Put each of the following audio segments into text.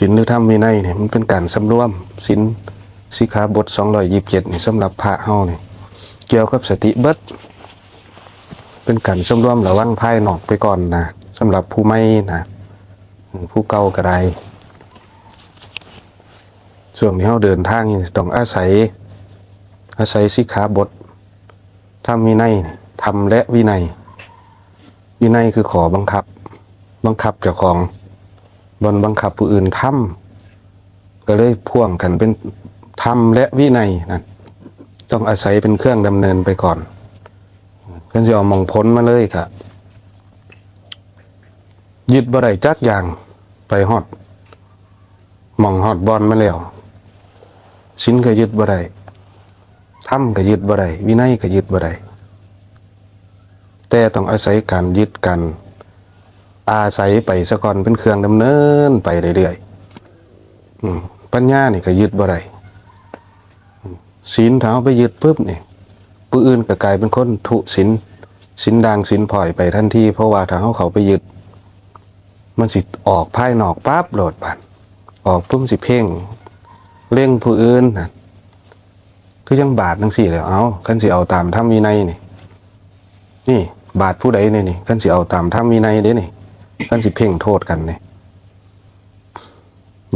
ສິນ ຫຼື ທຳວິໄນນີ້ ມັນເປັນການສຳລວມ. ສິນ ສິກຂາບົດສອງຮ້ອຍຊາວເຈັດນີ້ ສຳລັບພະເຮົານີ້ ກ່ຽວກັບສະຕິເບິດ. ເປັນການສຳລວມລະວັງພາຍນອກໄປກ່ອນນະ, ສຳລັບຜູ້ໃໝ່ນະ, ຜູ້ເກົ່າກໍໄດ້. ຊ່ວງທີ່ເຮົາເດີນທາງນີ້ ຕ້ອງອາໄສ, ອາໄສສິກຂາບົດ ທຳວິໄນ, ທຳ ແລະ ວິໄນ. ວິໄນຄືຂໍ້ບັງຄັບ, ບັງຄັບເຈົ້າຂອງ, ບໍ່ບັງຄັບຜູ້ອື່ນ. ທຳ ກໍເລີຍພ່ວງກັນເປັນທຳ ແລະ ວິໄນນັ້ນ, ຕ້ອງອາໄສເປັນເຄື່ອງດຳເນີນໄປກ່ອນ. ຄັນຊິເອົາໝ່ອງຜົນມາເລີຍ ກະຍຶດບໍ່ໄດ້ຈັກຢ່າງ, ໄປຮອດ ໝ່ອງຮອດບ່ອນມາແລ້ວ, ສິນກໍຍຶດບໍ່ໄດ້, ທຳກໍຍຶດບໍ່ໄດ້, ວິໄນກໍຍຶດບໍ່ໄດ້, ແຕ່ຕ້ອງອາໄສການຍຶດ, ການອາໄສໄປສາກ່ອນ ເປັນເຄື່ອງດຳເນີນໄປເລື້ອຍໆ. ອືມ ປັນຍານີ້ກໍຍຶດບໍ່ໄດ້. ອືມ ສິນ ຖ້າເຮົາໄປຍຶດປຶບນີ້ ຜູ້ອື່ນກໍກາຍເປັນຄົນທຸສິນ, ສິນດ່າງສິນພ້ອຍໄປທັນທີ, ເພາະວ່າຖ້າເຮົາເຂົ້າໄປຍຶດ ມັນຊິອອກພາຍນອກປັບໂລດ. ບາດອອກປຸ້ມ ຊິເພັ່ງເລັງຜູ້ອື່ນນະ. ຄືຈັ່ງບາດຈັ່ງຊີ້ແຫຼະ. ເອົາ ຄັນຊິເອົາຕາມທຳວິໄນນີ້, ນີ້ບາດຜູ້ໃດນີ້, ນີ້ ຄັນຊິເອົາຕາມທຳວິໄນເດ້ນີ້, ຄັນຊິເພັ່ງໂທດກັນນີ້,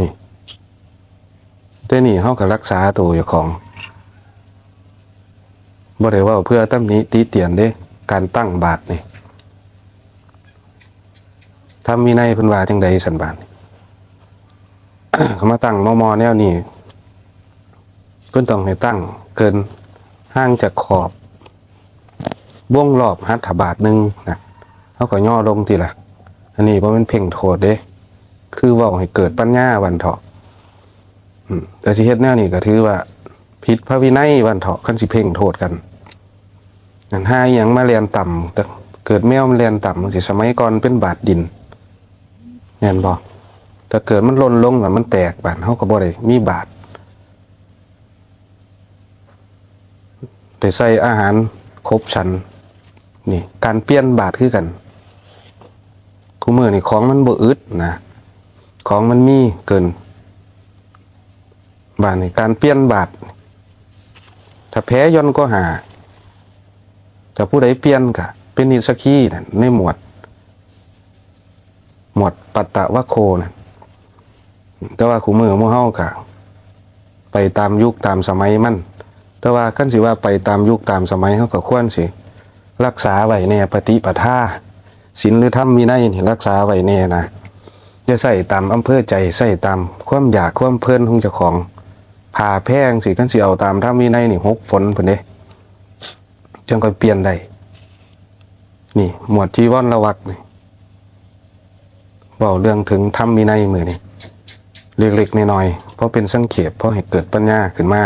ນີ້ ແຕ່ນີ້ເຮົາກໍລັກສາໂຕເຈົ້າຂອງ, ບໍ່ໄດ້ເວົ້າເພື່ອຕຳໜິຕິຕຽນເດ້. ການຕັ້ງບາດນີ້ ທຳວິໄນເພິ່ນວ່າຈັ່ງໃດຊັ້ນບາດນີ້? ເຂົາມາຕັ້ງມໍ່ໆແນວນີ້, ເພິ່ນຕ້ອງໃຫ້ຕັ້ງເກີນຫ່າງຈາກຂອບ ວົງລອບຫັດຖະບາດໜຶ່ງນະ, ເຮົາກໍຍໍລົງຕິລະ. ອັນນີ້ບໍ່ແມ່ນເພັ່ງໂທດເດ້, ຄືເວົ້າໃຫ້ເກີດປັນຍາວ່າຊັ້ນເຖາະ. ອືມ ແຕ່ຊິເຮັດແນວນີ້ກໍຖືວ່າຜິດພະວິໄນວ່າຊັ້ນເຖາະ, ຄັນຊິເພັ່ງໂທດກັນ. ອັນຫາອີ່ຫຍັງມາແລ່ນຕຳ, ເກີດແມວມັນແລ່ນຕຳ ຈັ່ງຊີ້ ສະໄໝກ່ອນເປັນບາດດິນ ແມ່ນບໍ່? ຖ້າເກີດມັນຫຼົ່ນລົງ ແລ້ວມັນແຕກ, ບາດເຮົາກໍບໍ່ໄດ້ມີບາດ. ໄດ້ໃສ່ອາຫານຄົບສັນ. ນີ້ ການປ່ຽນບາດຄືກັນ. ຄູ່ມື້ນີ້ຂອງມັນບໍ່ອຶດນະ, ຂອງມັນມີເກີນ. ບາດນີ້ການປ່ຽນບາດ, ຖ້າແຜຢ່ອນກວ່າຫ້າ, ຖ້າຜູ້ໃດປ່ຽນກະເປັນນິດສັກຄີນັ້ນ, ໃນໝວດ ໝວດປັດຕະວັກໂຄນະ. ແຕ່ວ່າຄູ່ມື້ໝູ່ເຮົາກະໄປຕາມຍຸກຕາມສະໄໝມັນ, ແຕ່ວ່າຄັນຊິວ່າໄປຕາມຍຸກຕາມສະໄໝ, ເຮົາກໍຄວນຊິລັກສາໄວ້ແດ່ ປະຕິປະທາ, ສິນ ຫຼື ທຳວິໄນນີ້ ລັກສາໄວ້ແດ່ນະ. ຢ່າໃຊ້ຕາມອຳເພີໃຈ, ໃຊ້ຕາມຄວາມຢາກຄວາມເພີນຂອງເຈົ້າຂອງ. ຜ້າແພຈັ່ງຊີ້ ຄັນຊິເອົາຕາມທຳວິໄນນີ້ ຫົກຝົນພຸ້ນເດ້ ຈັ່ງຄ່ອຍປ່ຽນໄດ້. ນີ້ ໝວດຈີວອນລະວັກນີ້ ເວົ້າເລື່ອງເຖິງທຳວິໄນມື້ນີ້ ເລັກໆນ້ອຍໆ ພໍເປັນສັງເຂບ, ພໍໃຫ້ເກີດປັນຍາຂຶ້ນມາ,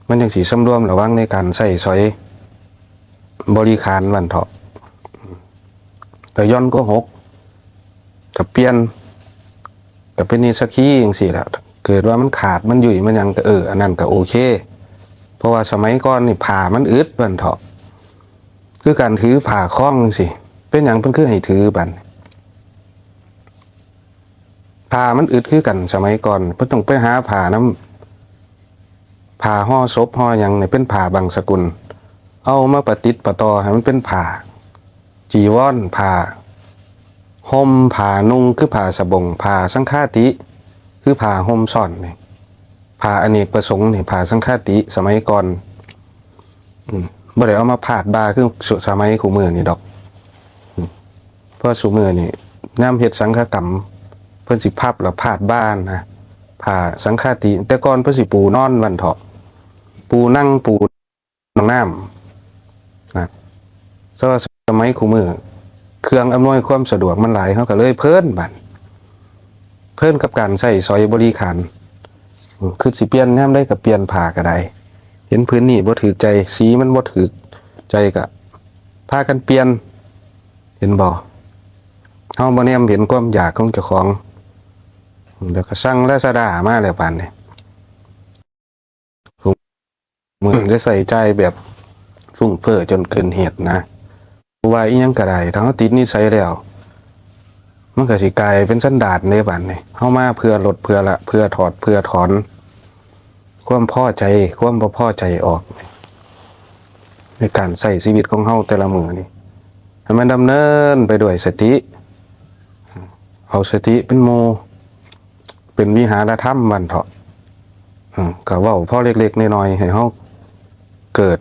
ມັນຈັ່ງຊິສຳລວມລະວັງໃນການໃຊ້ສອຍບໍລິຂານວ່າຊັ້ນເຖາະ. ແຕ່ຢ່ອນກວ່າຫົກ ກໍປ່ຽນ, ກໍເປັນນິດສັກຄີຈັ່ງຊີ້ແຫຼະ. ເກີດວ່າມັນຂາດ ມັນຫຍຸ້ຍ ມັນຫຍັງ ກໍ ເອີ ອັນນັ້ນກໍໂອເຄ, ເພາະວ່າສະໄໝກ່ອນນີ້ຜ້າມັນອຶດວ່າຊັ້ນເຖາະ. ຄືການຖືຜ້າຄອງຈັ່ງຊີ້, ເປັນຫຍັງເພິ່ນຄືໃຫ້ຖືບາດນີ້? ຜ້າມັນອຶດຄືກັນ. ສະໄໝກ່ອນເພິ່ນຕ້ອງໄປຫາຜ້ານຳ ຜ້າຫໍ່ສົບຫໍ່ຫຍັງນີ້ເປັນຜ້າບັງສະກຸນ, ເອົາມາປະຕິດປະຕໍ່ໃຫ້ມັນເປັນຜ້າຈີວອນ, ຜ້າຫົ່ມ, ຜ້ານຸ່ງຄືຜ້າສະບົງ, ຜ້າສັງຄາຕິຄືຜ້າຫົ່ມຊ້ອນນີ້, ຜ້າອະເນກປະສົງນີ້, ຜ້າສັງຄາຕິສະໄໝກ່ອນ. ອືມ ບໍ່ໄດ້ເອົາມາພາດບ່າຄືສະໄໝຄູ່ມື້ນີ້ດອກ. ອືມ ເພາະຊຸມື້ນີ້ຍາມເຮັດສັງຄະກຳ ເພິ່ນຊິພັບແລ້ວພາດບ່ານະ ຜ້າສັງຄາຕິ. ແຕ່ກ່ອນເພິ່ນຊິປູນອນວ່າຊັ້ນເຖາະ, ປູນັ່ງ ປູໜອງນ້ຳນະ. ແຕ່ວ່າສະໄໝຄູ່ມື້ ເຄື່ອງອຳນວຍຄວາມສະດວກມັນຫຼາຍ, ເຮົາກໍເລີຍເພີນບາດ ເພີນກັບການໃຊ້ສອຍບໍລິຂານ. ອືມ ຄິດຊິປ່ຽນຍາມໃດກໍປ່ຽນຜ້າກໍໄດ້. ເຫັນພື້ນນີ້ບໍ່ຖືກໃຈ, ສີມັນບໍ່ຖືກໃຈ, ກໍພາກັນປ່ຽນ. ເຫັນບໍ່? ເຮົາບໍ່ແນມເຫັນຄວາມຢາກຂອງເຈົ້າຂອງ, ແລ້ວກໍສັ່ງລາຊາດ້າມາແລ້ວບາດນີ້. ມື້ ຢ່າໃຊ້ຈ່າຍແບບຟຸ້ງເຟີ້ຈົນເກີນເຫດນະ. ບໍ່ວ່າອີ່ຫຍັງກໍໄດ້, ຖ້າເຮົາຕິດນິໄສແລ້ວ, ມັນກໍຊິກາຍເປັນສັນດານເດ້ບາດນີ້. ເຮົາມາເພື່ອລົດ ເພື່ອລະ ເພື່ອຖອດ ເພື່ອຖອນຄວາມພໍໃຈ ຄວາມບໍ່ພໍໃຈອອກ ໃນການໃຊ້ຊີວິດຂອງເຮົາແຕ່ລະມື້ນີ້ ໃຫ້ມັນດຳເນີນໄປດ້ວຍສະຕິ. ເອົາສະຕິເປັນໝູ່ ເປັນວິຫາລະທຳວັນເຖາະ. ເອີ ກໍເວົ້າພໍເລັກໆນ້ອຍໆ ໃຫ້ເຮົາເກີດ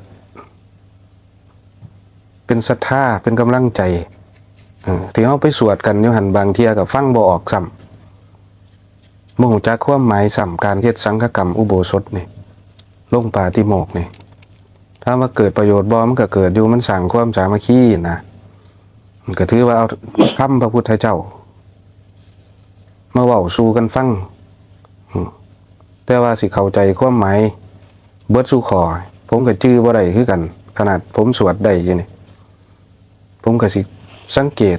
ເປັນສັດທາ ເປັນກຳລັງໃຈ. ເອີ ທີ່ເຮົາໄປສວດກັນຢູ່ຫັ້ນ ບາງເທື່ອກໍຟັງບໍ່ອອກຊ້ຳ ບໍ່ຮູ້ຈັກຄວາມໝາຍຊ້ຳ ການເຮັດສັງຄະກຳອຸໂບສົດນີ້ ລົງປາຕິໂມກນີ້. ຖາມວ່າເກີດປະໂຫຍດບໍ່? ມັນກໍເກີດຢູ່ ມັນສ້າງຄວາມສາມັກຄີນະ. ມັນກໍຖືວ່າເອົາຄຳພະພຸດທະເຈົ້າມາເວົ້າສູ່ກັນຟັງ. ອືມ ແຕ່ວ່າຊິເຂົ້າໃຈຄວາມໝາຍເບິດສູ່ຂໍ້ ຜົມກໍຈື່ບໍ່ໄດ້ຄືກັນ. ຂະໜາດຜົມສວດໄດ້ຢູ່ນີ້ ຜົມກໍຊິສັງເກດ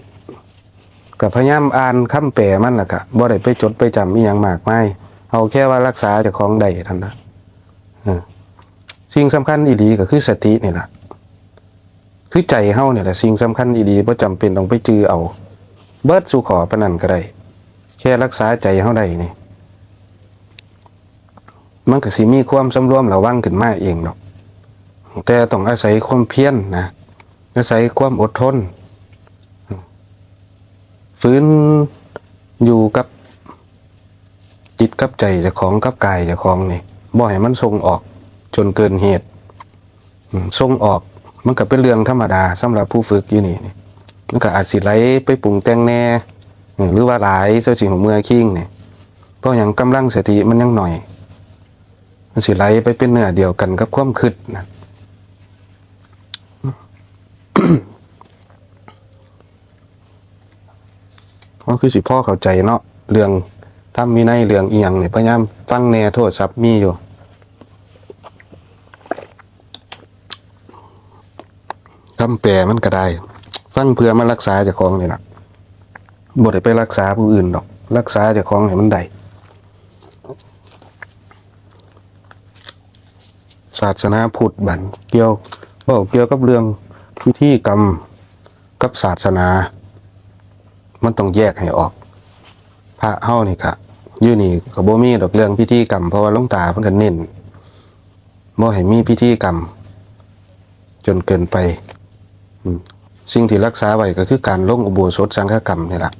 ກໍພະຍາຍາມອ່ານຄຳແປມັນ ແລ້ວກໍບໍ່ໄດ້ໄປຈົດໄປຈຳອີ່ຫຍັງມາກມາຍ. ເອົາແຄ່ວ່າລັກສາເຈົ້າຂອງໄດ້ເທົ່ານັ້ນນະ. ເອີ ສິ່ງສຳຄັນອີ່ຫຼີກໍຄືສະຕິນີ້ລະ. ຄືໃຈເຮົານີ້ແຫຼະ ສິ່ງສຳຄັນອີ່ຫຼີ ບໍ່ຈຳເປັນຕ້ອງໄປຈື່ເອົາເບິດສູ່ຂໍ້ປານນັ້ນກໍໄດ້. ແຄ່ລັກສາໃຈເຮົາໄດ້ນີ້ ມັນກໍຊິມີຄວາມສຳລວມລະວັງຂຶ້ນມາເອງດອກ. ແຕ່ຕ້ອງອາໄສຄວາມພຽນນະ ອາໄສຄວາມອົດທົນ ຝືນຢູ່ກັບຈິດກັບໃຈເຈົ້າຂອງ ກັບກາຍເຈົ້າຂອງນີ້ ບໍ່ໃຫ້ມັນສົ່ງອອກຈົນເກີນເຫດ. ອືມ ສົ່ງອອກມັນກໍເປັນເລື່ອງທຳມະດາສຳລັບຜູ້ຝຶກຢູ່ນີ້. ມັນກໍອາດຊິໄຫຼໄປປຸງແຕ່ງແດ່ ເອີ ຫຼືວ່າຫຼາຍ ເຈົ້າຊິຮູ້ເມື່ອຄິງນີ້. ເພາະຫຍັງ? ກຳລັງສະຕິມັນຍັງໜ້ອຍ ມັນຊິໄຫຼໄປເປັນເນື້ອດຽວກັນກັບຄວາມຄິດນະ. ເຮົາຄືຊິພໍເຂົ້າໃຈເນາະ ເລື່ອງທຳວິໄນ ເລື່ອງອີ່ຫຍັງນີ້ ພະຍາຍາມຟັງແດ່. ໂທລະສັບມີຢູ່ ຄຳແປມັນກໍໄດ້ ຟັງເພື່ອມາລັກສາເຈົ້າຂອງນີ້ລະ ບໍ່ໄດ້ໄປລັກສາຜູ້ອື່ນດອກ ລັກສາເຈົ້າຂອງໃຫ້ມັນໄດ້. ສາສະໜາພຸດ ບັດກ່ຽວ ເວົ້າກ່ຽວກັບເລື່ອງພິທີກຳກັບສາສະໜາ ມັນຕ້ອງແຍກໃຫ້ອອກ. ພະເຮົານີ້ກະ ຢູ່ນີ້ກໍບໍ່ມີດອກເລື່ອງພິທີກຳ ເພາະວ່າຫຼວງຕາເພິ່ນກໍເນັ້ນບໍ່ໃຫ້ມີພິທີກຳ ຈົນເກີນໄປ. ອືມ ສິ່ງທີ່ລັກສາໄວ້ກໍຄືການລົງອຸໂບສົດສັງຄະກຳນີ້ລະ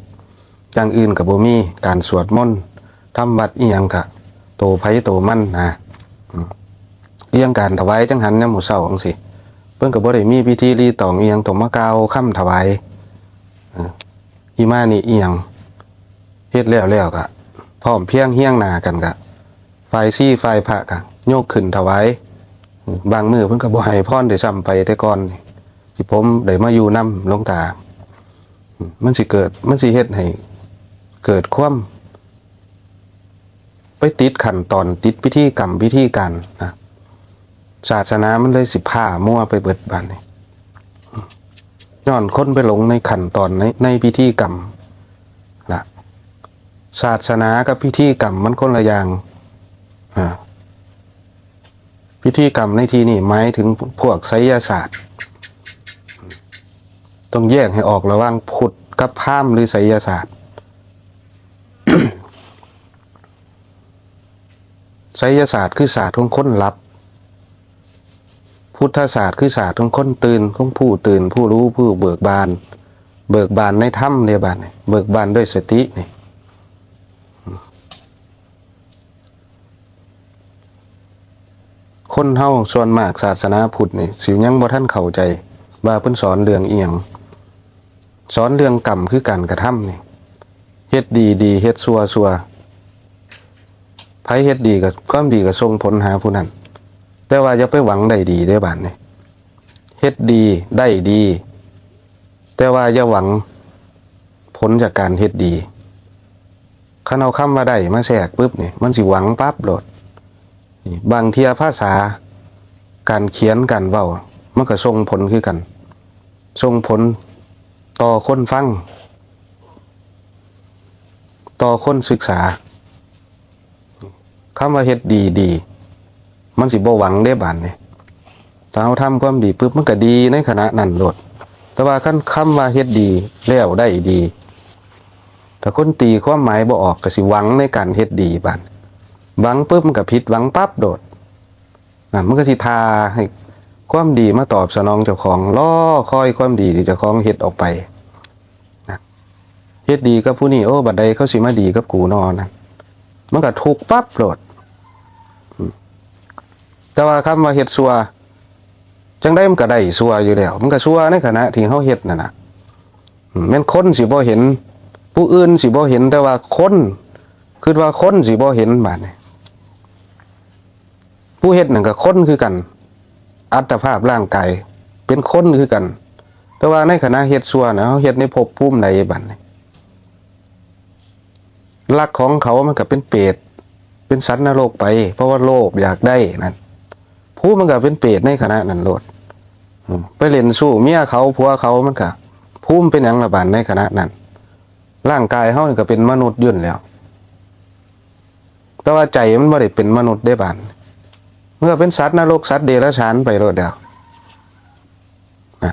ຢ່າງອື່ນກໍບໍ່ມີ. ການສວດມົນທຳວັດອີ່ຫຍັງກະໂຕໃຜໂຕມັນນະ. ອືມ ອີ່ຫຍັງການຖວາຍຈັງຫັນຍາມມື້ເຊົ້າຈັ່ງຊີ້ ເພິ່ນກໍບໍ່ໄດ້ມີພິທີລີຕອງອີ່ຫຍັງ ຕ້ອງມາກ່າວຄຳຖວາຍ ເອີ ອິມານິອີ່ຫຍັງ ເຮັດແລ້ວ ແລ້ວກະພ້ອມພຽງຮຽງໜ້າກັນ ກະຝ່າຍຊີ ຝ່າຍພະກະຍົກຂຶ້ນຖວາຍ. ບາງມື້ເພິ່ນກໍບໍ່ໃຫ້ພອນດ້ວຍຊ້ຳໄປ ແຕ່ກ່ອນທີ່ຜົມໄດ້ມາຢູ່ນຳຫຼວງຕາ. ມັນຊິເກີດ ມັນຊິເຮັດໃຫ້ເກີດຄວາມ ໄປຕິດຂັ້ນຕອນ ຕິດພິທີກຳ ພິທີການນະ ສາສະໜາມັນເລີຍຊິພ້າມົວໄປເບິດບາດນີ້ ຍ້ອນຄົນໄປຫຼົງໃນຂັ້ນຕອນ ໃນ ໃນພິທີກຳລະ. ສາສະໜາກັບພິທີກຳມັນຄົນລະຢ່າງ. ອາ ພິທີກຳໃນທີ່ນີ້ໝາຍເຖິງພວກໄສຍະສາດ ຕ້ອງແຍກໃຫ້ອອກລະຫວ່າງພຸດກັບພາມ ຫຼື ໄສຍະສາດ. ໄສຍະສາດຄືສາດຂອງຄົນຫຼັບ ພຸດທະສາດຄືສາດຂອງຄົນຕື່ນ ຂອງຜູ້ຕື່ນ ຜູ້ຮູ້ ຜູ້ເບີກບານ ເບີກບານໃນທຳເດ້ບາດນີ້ ເບີກບານດ້ວຍສະຕິນີ້. ຄົນເຮົາສ່ວນມາກສາສະໜາພຸດນີ້ຊິຍັງບໍ່ທັນເຂົ້າໃຈວ່າເພິ່ນສອນເລື່ອງອີ່ຫຍັງ. ສອນເລື່ອງກຳ ຄືການກະທຳນີ້ ເຮັດດີດີ ເຮັດຊົ່ວຊົ່ວ. ໃຜເຮັດດີກໍ ຄວາມດີກໍສົ່ງຜົນຫາຜູ້ນັ້ນ ແຕ່ວ່າຢ່າໄປຫວັງໄດ້ດີເດ້ບາດນີ້. ເຮັດດີໄດ້ດີ ແຕ່ວ່າຢ່າຫວັງຜົນຈາກການເຮັດດີ. ຄັນເອົາຄຳວ່າໄດ້ມາແຊກປຶບນີ້ ມັນຊິຫວັງປັບໂລດ. ນີ້ ບາງເທື່ອພາສາ ການຂຽນ ການເວົ້າ ມັນກໍສົ່ງຜົນຄືກັນ ສົ່ງຜົນຕໍ່ຄົນຟັງ ຕໍ່ຄົນສຶກສາ. ຄຳວ່າເຮັດດີດີ ມັນຊິບໍ່ຫວັງເດ້ບາດນີ້. ຖ້າເຮົາທຳຄວາມດີປຶບ ມັນກໍດີໃນຂະນະນັ້ນໂລດ. ແຕ່ວ່າຄັນຄຳວ່າເຮັດດີແລ້ວໄດ້ດີ ຖ້າຄົນຕີຄວາມໝາຍບໍ່ອອກ ກໍຊິຫວັງໃນການເຮັດດີບາດ ຫວັງປຶບ ມັນກໍຜິດຫວັງປັບໂລດ. ນັ້ນ ມັນກໍຊິຖ້າໃຫ້ຄວາມດີມາຕອບສະໜອງເຈົ້າຂອງ, ລໍຄອຍຄວາມດີທີ່ເຈົ້າຂອງເຮັດອອກໄປ. ນະ ເຮັດດີກັບຜູ້ນີ້ ໂອ້ ບັດໃດເຂົາຊິມາດີກັບກູນໍ ນັ້ນ ມັນກໍທຸກປັບໂລດ. ອືມ ແຕ່ວ່າຄຳວ່າເຮັດຊົ່ວ ຈັ່ງໃດມັນກໍໄດ້ຊົ່ວຢູ່ແລ້ວ, ມັນກໍຊົ່ວໃນຂະນະທີ່ເຮົາເຮັດນັ້ນນະ. ອືມ ແມ່ນຄົນຊິບໍ່ເຫັນ, ຜູ້ອື່ນຊິບໍ່ເຫັນ, ແຕ່ວ່າຄົນ ຄິດວ່າຄົນຊິບໍ່ເຫັນບາດນີ້. ຜູ້ເຮັດນັ້ນກໍຄົນຄືກັນ, ອັດຕະພາບຮ່າງກາຍເປັນຄົນຄືກັນ, ແຕ່ວ່າໃນຂະນະເຮັດຊົ່ວນະ ເຮົາເຮັດໃນພົບພູມໃດບາດນີ້? ລັກຂອງເຂົາມັນກໍເປັນເປດ ເປັນສັດນະລົກໄປ, ເພາະວ່າໂລບຢາກໄດ້ນັ້ນ, ພູມມັນກໍເປັນເປດໃນຂະນະນັ້ນໂລດ. ອືມ ໄປຫຼິ້ນຊູ້ເມຍເຂົາ ຜົວເຂົາ, ມັນກໍ ພູມເປັນຫຍັງລະບາດໃນຂະນະນັ້ນ? ຮ່າງກາຍເຮົານີ້ກໍເປັນມະນຸດຢູ່ຫັ້ນແລ້ວ. ແຕ່ວ່າໃຈມັນບໍ່ໄດ້ເປັນມະນຸດເດ້ບາດ, ມັນກໍເປັນສັດນະລົກ ສັດເດຍລະສານໄປໂລດແລ້ວ. ນະ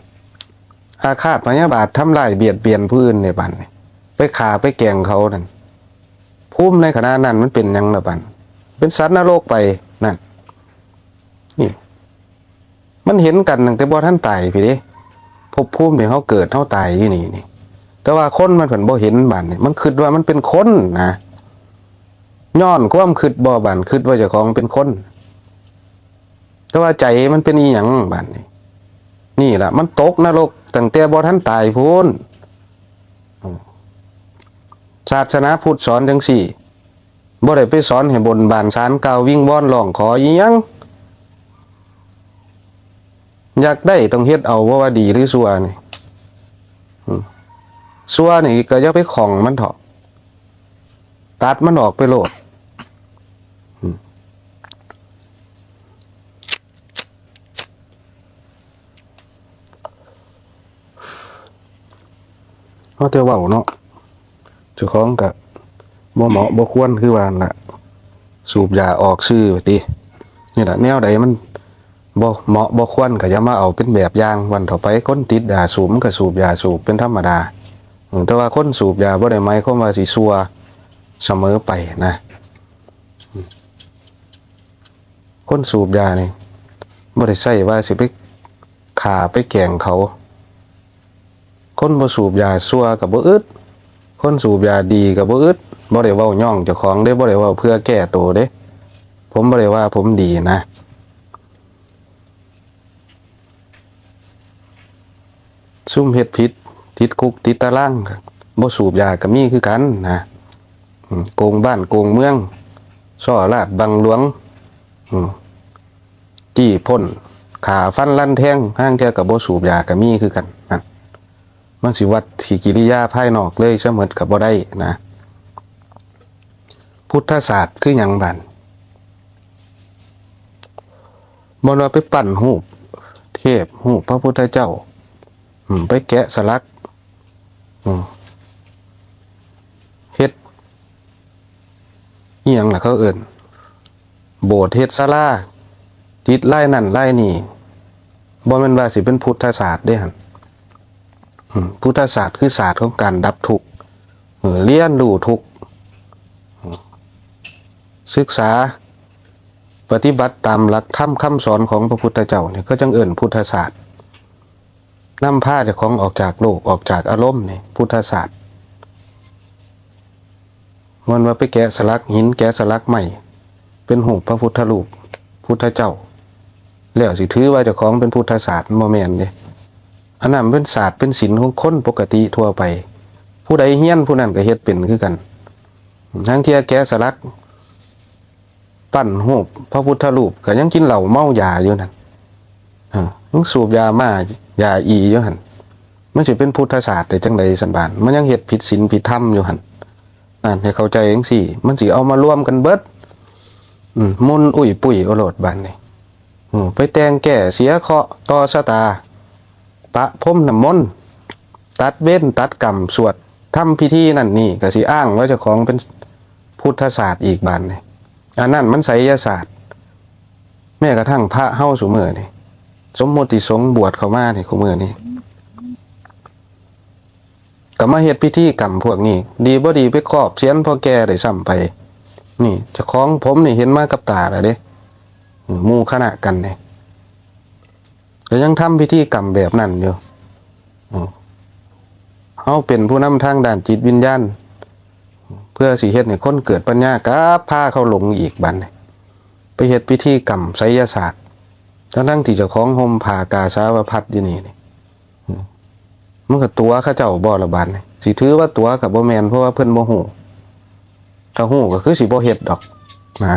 ອາຄາດພະຍາບາດ ທຳລາຍບຽດບຽນຜູ້ອື່ນເດ້ບາດນີ້, ໄປຂ້າໄປແກງເຂົານັ້ນ, ພູມໃນຂະນະນັ້ນມັນເປັນຫຍັງລະບາດ? ເປັນສັດນະລົກໄປນັ້ນ. ນີ້ ມັນເຫັນກັນຕັ້ງແຕ່ບໍ່ທັນຕາຍພຸ້ນເດ້, ພົບພູມທີ່ເຮົາເກີດເຮົາຕາຍຢູ່ນີ້ນີ້. ແຕ່ວ່າຄົນມັນເພິ່ນບໍ່ເຫັນບາດນີ້, ມັນຄິດວ່າມັນເປັນຄົນນະ, ຍ້ອນຄວາມຄິດບໍ່ບາດ ຄິດວ່າເຈົ້າຂອງເປັນຄົນ, ແຕ່ວ່າໃຈມັນເປັນອີ່ຫຍັງບາດນີ້? ນີ້ລະ ມັນຕົກນະລົກຕັ້ງແຕ່ບໍ່ທັນຕາຍພຸ້ນ. ອືມ ສາສະໜາພຸດສອນຈັ່ງຊີ້. ບໍ່ໄດ້ໄປສອນໃຫ້ບົນບານສານກ່າວວິງວອນຮ້ອງຂໍອີ່ຫຍັງ. ຢາກໄດ້ຕ້ອງເຮັດເອົາ, ບໍ່ວ່າດີຫຼືຊົ່ວນີ້. ອືມ ຊົ່ວນີ້ກໍຢ່າໄປຂ້ອງມັນເຖາະ, ຕັດມັນອອກໄປໂລດ. ອືມ ເອົາແຕ່ເວົ້າເນາະ, ເຈົ້າຂອງກະບໍ່ເໝາະບໍ່ຄວນຄືວ່ານັ້ນລະ, ສູບຢາອອກສື່ວ່າຕິ. ນີ້ລະ ແນວໃດມັນບໍ່ເໝາະບໍ່ຄວນກະຢ່າມາເອົາເປັນແບບຢ່າງ. ວັນຕໍ່ໄປຄົນຕິດຢາສູບມັນກະສູບຢາສູບເປັນທຳມະດາ. ເອີ ແຕ່ວ່າຄົນສູບຢາບໍ່ໄດ້ໝາຍຄວາມວ່າຊິຊົ່ວສະເໝີໄປນະ. ຄົນສູບຢານີ້ບໍ່ໄດ້ໃຊ້ວ່າຊິໄປຂ້າໄປແກງເຂົາ. ຄົນບໍ່ສູບຢາຊົ່ວກໍບໍ່ອຶດ, ຄົນສູບຢາດີກໍບໍ່ອຶດ. ບໍ່ໄດ້ເວົ້າຍ້ອງເຈົ້າຂອງເດ້, ບໍ່ໄດ້ເວົ້າເພື່ອແກ້ໂຕເດ້, ຜົມບໍ່ໄດ້ວ່າຜົມດີນະ. ຊຸມເຮັດຜິດ ຕິດຄຸກຕິດຕາລາງ ບໍ່ສູບຢາກໍມີຄືກັນນະ. ອືມ ໂກງບ້ານໂກງເມືອງ, ສໍ້ລາດບັງຫຼວງ, ອືມ ຈີ້ພົ້ນ, ຂ້າຟັນລັນແທງ, ລາງເທື່ອກໍບໍ່ສູບຢາກໍມີຄືກັນ. ນັ້ນ ມັນຊິວັດທີ່ກິລິຍາພາຍນອກເລີຍຊະໝົດກໍບໍ່ໄດ້ນະ. ພຸດທະສາດຄືຫຍັງບາດ? ບໍ່ວ່າໄປປັ້ນຮູບເທບ, ຮູບພະພຸດທະເຈົ້າ, ອືມ ໄປແກະສະຫຼັກ, ອືມ ເຮັດອີ່ຫຍັງລະເຂົາເອີ້ນ ໂບດ, ເຮັດສາລາ, ຕິດລາຍນັ້ນລາຍນີ້, ບໍ່ແມ່ນວ່າຊິເປັນພຸດທະສາດເດ້ຫັ້ນ. ອືມ ພຸດທະສາດຄືສາດຂອງການດັບທຸກ, ເອີ ຮຽນຮູ້ທຸກ, ອືມ ສຶກສາປະຕິບັດຕາມຫຼັກທຳຄຳສອນຂອງພະພຸດທະເຈົ້ານີ້ ເຂົາຈຶ່ງເອີ້ນພຸດທະສາດ. ນຳພາເຈົ້າຂອງອອກຈາກໂລກ, ອອກຈາກອາລົມນີ້ ພຸດທະສາດ. ແມ່ນວ່າໄປແກະສະຫຼັກຫີນ, ແກະສະຫຼັກໄມ້ ເປັນຮູບພະພຸດທະຮູບ, ພຸດທະເຈົ້າ ແລ້ວຊິຖືວ່າເຈົ້າຂອງເປັນພຸດທະສາດ, ມັນບໍ່ແມ່ນເດ້. ອັນນັ້ນເປັນສາດເປັນສິນຂອງຄົນປົກກະຕິທົ່ວໄປ, ຜູ້ໃດຮຽນຜູ້ນັ້ນກໍເຮັດເປັນຄືກັນ. ລາງເທື່ອແກະສະຫຼັກ ປັ້ນຮູບພະພຸດທະຮູບ ກໍຍັງກິນເຫຼົ້າເມົາຢາຢູ່ນັ້ນ, ເອີ ຍັງສູບຢາມ້າຢາອີຢູ່ຫັ້ນ, ມັນຊິເປັນພຸດທະສາດໄດ້ຈັ່ງໃດຊັ້ນບາດ? ມັນຍັງເຮັດຜິດສິນຜິດທຳຢູ່ຫັ້ນ. ນັ້ນ ໃຫ້ເຂົ້າໃຈຈັ່ງຊີ້, ມັນຊິເອົາມາລວມກັນເບິດ, ອືມ ໝຸ່ນອຸ້ຍປຸ້ຍໂອໂລດບາດນີ້. ອືມ ໄປແຕ່ງແກ້ເສຍເຄາະຕໍ່ຊະຕາ, ປະພົມນ້ຳມົນ, ຕັດເວນຕັດກຳ, ສວດທຳພິທີນັ້ນນີ້ ກໍຊິອ້າງວ່າເຈົ້າຂອງເປັນພຸດທະສາດອີກບາດນີ້. ອັນນັ້ນມັນໄສຍະສາດ. ແມ້ກະທັ່ງພະເຮົາຊຸມື້ນີ້, ສົມມຸດຕິສົງບວດເຂົ້າມານີ້ ຄູ່ມື້ນີ້ ກໍມາເຮັດພິທີກຳພວກນີ້ ດີບໍ່ດີໄປຄອບສຽນພໍ່ແກ່ໄດ້ຊ້ຳໄປ. ນີ້ເຈົ້າຂອງຜົມນີ້ເຫັນມາກັບຕາແລ້ວເດ້ ໝູ່ຄະນະກັນນີ້ ກໍຍັງທຳພິທີກຳແບບນັ້ນຢູ່. ເຮົາເປັນຜູ້ນຳທາງດ້ານຈິດວິນຍານ ເພື່ອຊິເຮັດໃຫ້ຄົນເກີດປັນຍາ ກັບພາເຂົາຫຼົງອີກ. ບັດນີ້ໄປເຮັດພິທີກຳໄສຍະສາດ ທັງໆທີ່ເຈົ້າຂອງຫົ່ມຜ້າກາສາວະພັດຢູ່ນີ້ນີ້ ມັນກໍຕົວະເຂົາເຈົ້າບໍ່ລະ? ບັດນີ້ຊິຖືວ່າຕົວະກໍບໍ່ແມ່ນ ເພາະວ່າເພິ່ນບໍ່ຮູ້. ຖ້າຮູ້ກໍຄືຊິບໍ່ເຮັດດອກນະ.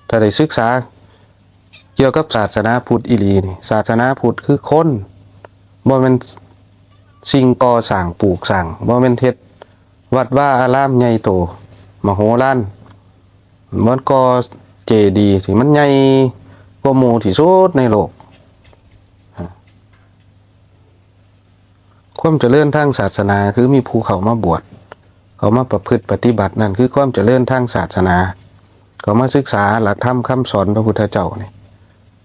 ຖ້າໄດ້ສຶກສາກ່ຽວກັບສາສະໜາພຸດອີ່ຫຼີນີ້ ສາສະໜາພຸດຄືຄົນ ບໍ່ແມ່ນສິ່ງກໍ່ສ້າງປູກສ້າງ ບໍ່ແມ່ນເຮັດວັດວາອາລາມໃຫຍ່ໂຕມະໂຫລານ ບໍ່ແມ່ນກໍ່ເຈດີທີ່ມັນໃຫຍ່ກວ່າໝູ່ທີ່ສຸດໃນໂລກ. ຄວາມຈະເລີນທາງສາສະໜາ ຄືມີຜູ້ເຂົ້າມາບວດ ເຂົ້າມາປະພຶດປະຕິບັດ ນັ້ນຄືຄວາມຈະເລີນທາງສາສະໜາ ເຂົ້າມາສຶກສາຫຼັກທຳຄຳສອນພະພຸດທະເຈົ້ານີ້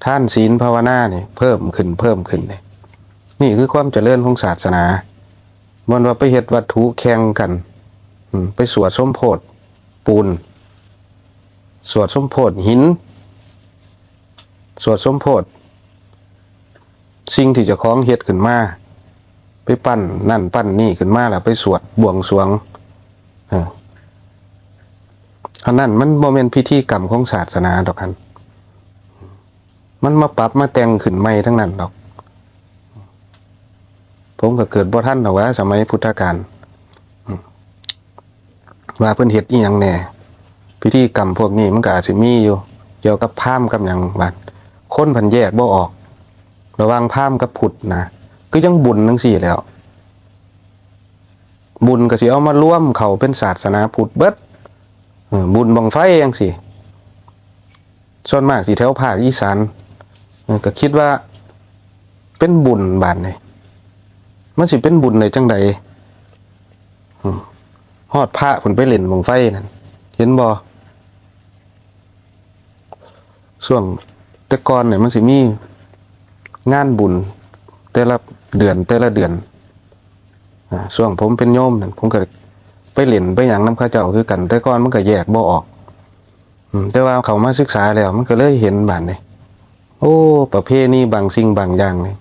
ທານ ສິນ ພາວະນານີ້ເພີ່ມຂຶ້ນ ເພີ່ມຂຶ້ນນີ້ ນີ້ຄືຄວາມຈະເລີນຂອງສາສະໜາ. ບໍ່ແມ່ນວ່າໄປເຮັດວັດຖຸແຂ່ງກັນ ອາ ໄປສວດສົມໂພດປູນ ສວດສົມໂພດຫີນ ສວດສົມໂພດສິ່ງທີ່ເຈົ້າຂອງເຮັດຂຶ້ນມາ ໄປປັ້ນນັ້ນປັ້ນນີ້ຂຶ້ນມາ ແລ້ວໄປສວດບວງສວງ ເອີ ອັນນັ້ນມັນບໍ່ແມ່ນພິທີກຳຂອງສາສະໜາດອກຫັ້ນ. ມັນມາປັບມາແຕ່ງຂຶ້ນໃໝ່ທັງນັ້ນດອກ. ຜົມກໍເກີດບໍ່ທັນດອກວ່າ ສະໄໝພຸດທະການ ອາ ວ່າເພິ່ນເຮັດອີ່ຫຍັງແດ່. ພິທີກຳພວກນີ້ມັນກໍອາດຊິມີຢູ່ ກ່ຽວກັບພາມກັບຫຍັງ. ບາດຄົນພັນແຍກບໍ່ອອກ ລະຫວ່າງພາມກັບພຸດນະ ຄືຈັ່ງບຸນຈັ່ງຊີ້ແຫຼ້ວ ບຸນກໍຊິເອົາມາລວມເຂົ້າເປັນສາສະໜາພຸດເບິດ ເອີ ບຸນບັ້ງໄຟຈັ່ງຊີ້. ສ່ວນມາກຊິແຖວພາກອີສານ ເອີ ກໍຄິດວ່າເປັນບຸນ. ບາດນີ້ມັນຊິເປັນບຸນໄດ້ຈັ່ງໃດ? ຮອດພະເພິ່ນໄປຫຼິ້ນບັ້ງໄຟນັ້ນ ເຫັນບໍ່? ຊ່ວງແຕ່ກ່ອນນີ້ມັນຊິມີງານບຸນແຕ່ລະເດືອນ ແຕ່ລະເດືອນ ອາ ຊ່ວງຜົມເປັນໂຍມນັ້ນ ຜົມກໍໄປຫຼິ້ນໄປຫຍັງນຳເຂົາເຈົ້າຄືກັນ. ແຕ່ກ່ອນມັນກໍແຍກບໍ່ອອກ ອາ ແຕ່ວ່າເຂົ້າມາສຶກສາແລ້ວ ມັນກໍເລີຍເຫັນບາດນີ້ ໂອ້ ປະເພນີບາງສິ່ງບາງຢ່າງນີ້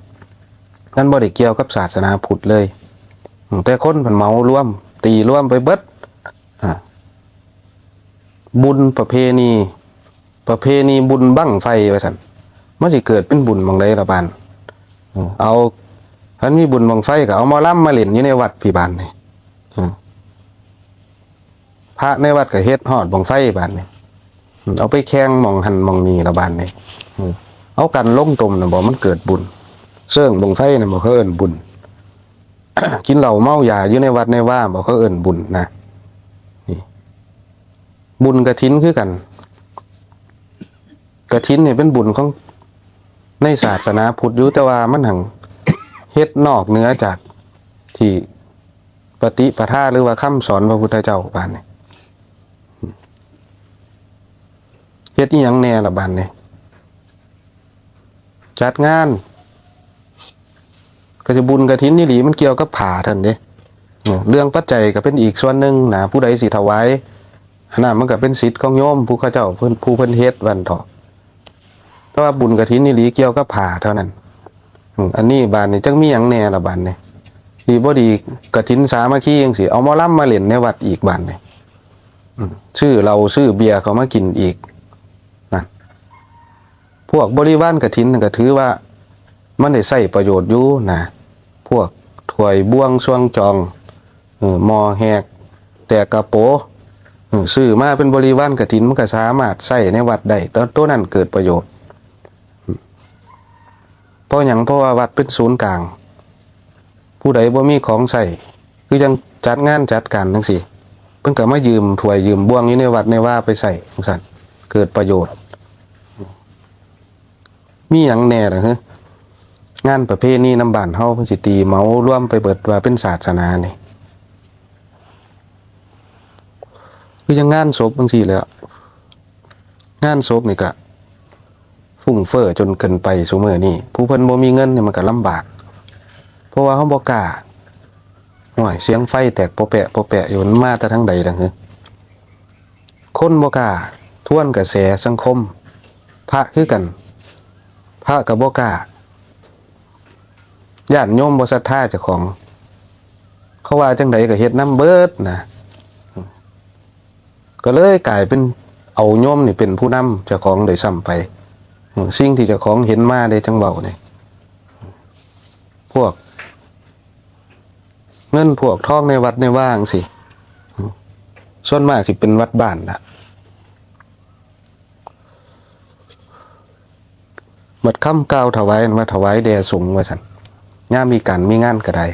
ມັນບໍ່ໄດ້ກ່ຽວກັບສາສະໜາພຸດເລີຍ ອາ ແຕ່ຄົນເພິ່ນເໝົາລວມ ຕີລວມໄປເບິດ ອາ ບຸນປະເພນີ ປະເພນີບຸນບັ້ງໄຟວ່າຊັ້ນ ມັນຊິເກີດເປັນບຸນໝ່ອງໃດລະບາດ? ເອີ ເອົາ ຄັນມີບຸນບັ້ງໄຟກໍເອົາໝໍລຳມາຫຼິ້ນຢູ່ໃນວັດພີ້ບາດນີ້ ເອີ ພະໃນວັດກໍເຮັດຮອດບັ້ງໄຟບາດນີ້ ເອົາໄປແຂ່ງໝ່ອງຫັ້ນໝ່ອງນີ້ລະບາດນີ້ ເອີ ເອົາກັນລົງຕົມນະບໍ ມັນເກີດບຸນ ເຊິ່ງບັ້ງໄຟນະບໍ ເຂົາເອີ້ນບຸນ ກິນເຫຼົ້າເມົາຢາຢູ່ໃນວັດໃນວາ ບໍ່ ເຂົາເອີ້ນບຸນນະ. ນີ້ ບຸນກະຖິນຄືກັນ ກະຖິນນີ້ເປັນບຸນຂອງໃນສາສະໜາພຸດຢູ່ ແຕ່ວ່າມັນຫັ້ນເຮັດນອກເໜືອຈາກທີ່ປະຕິປະທາ ຫຼືວ່າຄຳສອນພະພຸດທະເຈົ້າ. ບາດນີ້ເຮັດອີ່ຫຍັງແດ່ລະບາດນີ້? ຈັດງານ ກະຊິບຸນກະຖິນອີ່ຫຼີ ມັນກ່ຽວກັບຜ້າຫັ້ນເດ້. ເອີ ເລື່ອງປັດໄຈກະເປັນອີກສ່ວນໜຶ່ງນະ ຜູ້ໃດຊິຖວາຍຫັ້ນນະ ມັນກະເປັນສິດຂອງໂຍມຜູ້ເຂົາເຈົ້າ ເພິ່ນ ຜູ້ເພິ່ນເຮັດວ່າຊັ້ນເຖາະ. ແຕ່ວ່າບຸນກະຖິນອີ່ຫຼີກ່ຽວກັບຜ້າເທົ່ານັ້ນ. ອາ ອັນນີ້ບາດນີ້ຈັກມີຫຍັງແດ່ລະບາດນີ້? ດີບໍ່ດີກະຖິນສາມັກຄີຈັ່ງຊີ້ ເອົາໝໍລຳມາຫຼິ້ນໃນວັດອີກບາດນີ້. ອາ ຊື້ເຫຼົ້າຊື້ເບຍເຂົ້າມາກິນອີກ. ນັ້ນ ພວກບໍລິວານກະຖິນນັ້ນກະຖືວ່າມັນໄດ້ໃຊ້ປະໂຫຍດຢູ່ນະ ພວກຖ້ວຍບ່ວງຊວງຈອງ ເອີ ໝໍ້ແຫກ ແຕກກະໂປ ເອີ ຊື້ມາເປັນບໍລິວານກະຖິນ ມັນກະສາມາດໃຊ້ໃນວັດໄດ້ ໂຕ ໂຕນັ້ນເກີດປະໂຫຍດ. ເພາະຫຍັງ? ເພາະວ່າວັດເປັນສູນກາງ ຜູ້ໃດບໍ່ມີຂອງໃຊ້ ຄືຈັ່ງຈັດງານຈັດການຈັ່ງຊີ້ ເພິ່ນກໍມາຢືມຖ້ວຍຢືມບ່ວງຢູ່ໃນວັດໃນວາໄປໃຊ້ຈັ່ງຊັ້ນ ເກີດປະໂຫຍດ. ມີຫຍັງແດ່ລະ? ງານປະເພນີນຳບ້ານເຮົາ ເພິ່ນຊິຕີເໝົາລວມໄປເບິດວ່າເປັນສາສະໜານີ້ ຄືຈັ່ງງານສົບຈັ່ງຊີ້ແຫຼະ. ງານສົບນີ້ກະຟຸ້ງເຟີ້ຈົນເກີນໄປຊຸມື້ນີ້ ຜູ້ເພິ່ນບໍ່ມີເງິນນີ້ມັນກະລຳບາກ ເພາະວ່າເຮົາບໍ່ກ້າ ໂອ້ຍ ສຽງໄຟແຕກໂປະແປະໂປະແປະຢູ່ ມັນມາແຕ່ທາງໃດລະຫື? ຄົນບໍ່ກ້າທວນກະແສສັງຄົມ, ພະຄືກັນ ພະກໍບໍ່ກ້າ ຢ້ານໂຍມບໍ່ສັດທາເຈົ້າຂອງ, ເຂົາວ່າຈັ່ງໃດກໍເຮັດນຳເບິດນະ. ກໍເລີຍກາຍເປັນເອົາໂຍມນີ້ເປັນຜູ້ນຳເຈົ້າຂອງໂດຍຊ້ຳໄປ. ເອີ ສິ່ງທີ່ເຈົ້າຂອງເຫັນມາເດ້ ຈັ່ງເວົ້ານີ້ ພວກເງິນພວກທອງໃນວັດໃນວາຈັ່ງຊີ້ ສ່ວນມາກຊິເປັນວັດບ້ານລະ. ບັດຄຳກ່າວຖວາຍ ວ່າຖວາຍແດ່ສົງວ່າຊັ້ນ, ຍາມມີການມີງານກໍໄດ້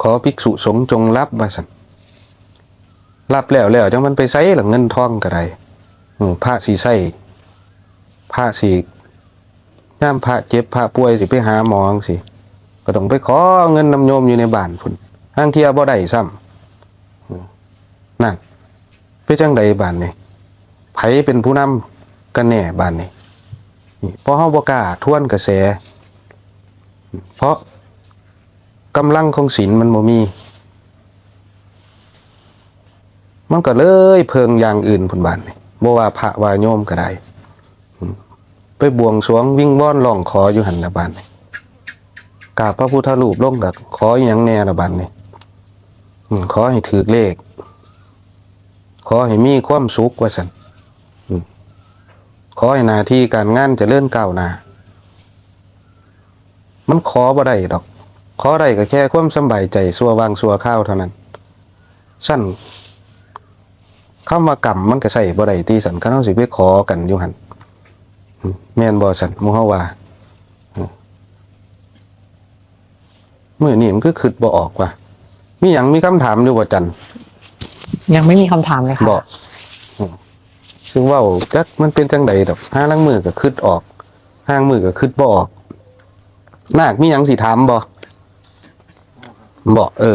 ຂໍພິກສຸສົງຈົ່ງຮັບວ່າຊັ້ນ. ຮັບແລ້ວ ແລ້ວຈັ່ງມັນໄປໃສລະ ເງິນທອງກໍໄດ້. ເອີ ພະຊິໃຊ້ ພະຊິ ຍາມພະເຈັບພະປ່ວຍ ຊິໄປຫາໝໍຈັ່ງຊີ້ ກໍຕ້ອງໄປຂໍເງິນນຳໂຍມຢູ່ໃນບ້ານພຸ້ນ, ລາງເທື່ອບໍ່ໄດ້ຊ້ຳ. ເອີ ນັ້ນ ເປັນຈັ່ງໃດບາດນີ້? ໃຜເປັນຜູ້ນຳກັນແນ່ບາດນີ້? ນີ້ ເພາະເຮົາບໍ່ກ້າທວນກະແສ, ເພາະກຳລັງຂອງສິນມັນບໍ່ມີ, ມັນກໍເລີຍເພິ່ງຢ່າງອື່ນພຸ້ນບາດນີ້. ບໍ່ວ່າພະວ່າໂຍມກໍໄດ້ ໄປບວງສວງວິງວອນຮ້ອງຂໍຢູ່ຫັ້ນລະບາດນີ້, ກາບພະພຸດທະຮູບລົງກໍຂໍອີ່ຫຍັງແດ່ລະບາດນີ້? ອືມ ຂໍໃຫ້ຖືກເລກ, ຂໍໃຫ້ມີຄວາມສຸກວ່າຊັ້ນ, ອືມ ຂໍໃຫ້ໜ້າທີ່ການງານຈະເລີນກ້າວໜ້າ. ມັນຂໍບໍ່ໄດ້ດອກ, ຂໍໄດ້ກໍແຄ່ຄວາມສຳບາຍໃຈຊົ່ວຫວ່າງຊົ່ວຄາວເທົ່ານັ້ນ. ຊັ້ນ ຄຳວ່າກຳມັນກໍໃຊ້ບໍ່ໄດ້ຕິຊັ້ນ, ຄັນເຮົາຊິໄປຂໍກັນຢູ່ຫັ້ນ ແມ່ນບໍ່ຊັ້ນ ໝູ່ເຮົາວ່າ? ມື້ນີ້ມັນຄືຄິດບໍ່ອອກວ່າ ມີຫຍັງ ມີຄຳຖາມຢູ່ບໍ່ຈັນ? ຍັງໄມ່ມີຄຳຖາມເລີຍຄ່ະ. ບໍ່ ອືມ ຄືເວົ້າຈັກມັນເປັນຈັ່ງໃດດອກ, ຫາລາງມື້ກໍຄິດອອກ, ຫາງມື້ກໍຄິດບໍ່ອອກ. ນາກມີຫຍັງຊິຖາມບໍ່? ບໍ່ ເອີ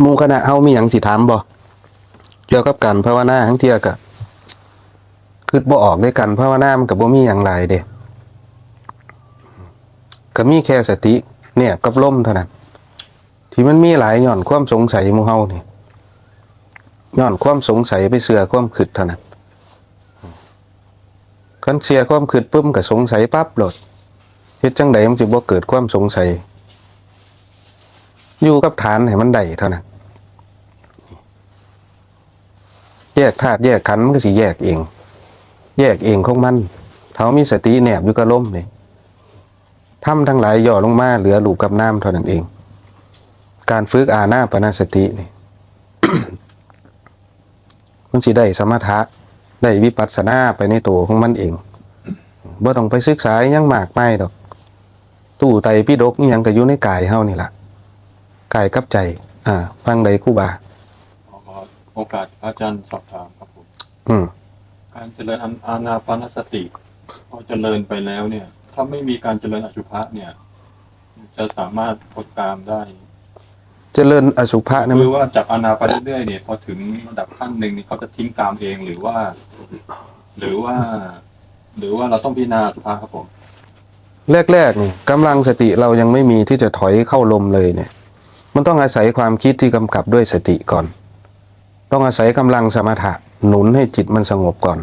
ໝູ່ຄະນະເຮົາມີຫຍັງຊິຖາມບໍ່? ກ່ຽວກັບການພາວະນາ ລາງເທື່ອກໍຄິດບໍ່ອອກເດ້, ການພາວະນາມັນກໍບໍ່ມີຫຍັງຫຼາຍເດ້, ກໍມີແຄ່ສະຕິແນບກັບລົມເທົ່ານັ້ນ. ທີ່ມັນມີຫຼາຍຍ້ອນຄວາມສົງໄສໝູ່ເຮົານີ້, ຍ້ອນຄວາມສົງໄສໄປເຊື່ອຄວາມຄິດເທົ່ານັ້ນ. ຄັນເຊື່ອຄວາມຄິດປຶ້ມ ກໍສົງໄສປັບໂລດ, ເຮັດຈັ່ງໃດມັນຊິບໍ່ເກີດຄວາມສົງໄສ? ຢູ່ກັບຖານໃຫ້ມັນໄດ້ເທົ່ານັ້ນ. ແຍກທາດແຍກຂັນ ມັນກໍຊິແຍກເອງ, ແຍກເອງຂອງມັນ. ເຮົາມີສະຕິແນບຢູ່ກັບລົມນີ້, ທຳທັງຫຼາຍຫຍໍ້ລົງມາເຫຼືອຮູບກັບນາມເທົ່ານັ້ນເອງ. ການຝຶກອານາປານະສະຕິນີ້ ມັນຊິໄດ້ສະມະຖະ ໄດ້ວິປັດສະນາໄປໃນໂຕຂອງມັນເອງ, ບໍ່ຕ້ອງໄປສຶກສາຫຍັງມາກມາຍດອກ. ຕູ້ໄຕປິດົກອີ່ຫຍັງກໍຢູ່ໃນກາຍເຮົານີ້ລະ, ກາຍກັບໃຈ. ອາ ຟັງໄດ້ຄູບາ? ຂໍໂອກາດພະອາຈານສອບຖາມຄັບຜົມ. ອືມ ການຈະເລີນອານ- ອານາປານະສະຕິ ພໍຈະເລີນໄປແລ້ວເນ່ຍ ຖ້າໄມ່ມີການຈະເລີນອະສຸພະເນ່ຍ ຈະສາມາດພົດກາມໄດ້? ຈະເລີນອະສຸພະນີ້ ຄືວ່າຈັບອານາໄປເລື້ອຍໆເນ່ຍ ພໍເຖິງລະດັບຂັ້ນໜຶ່ງນີ້ ເຂົາຈະຖິ້ມກາມເອງ ຫຼືວ່າ ຫຼືວ່າ ຫຼືວ່າເຮົາຕ້ອງພິຈາລະນາອະສຸພະຄັບຜົມ? ແລກໆນີ້ ກຳລັງສະຕິເຮົາຍັງໄມ່ມີທີ່ຈະຖອຍເຂົ້າລົມເລີຍເນ່ຍ, ມັນຕ້ອງອາໄສຄວາມຄິດທີ່ກຳກັບດ້ວຍສະຕິກ່ອນ. ຕ້ອງອາໄສກຳລັງສະມະຖະໜູນໃຫ້ຈິດມັນສະຫງົບກ່ອນ.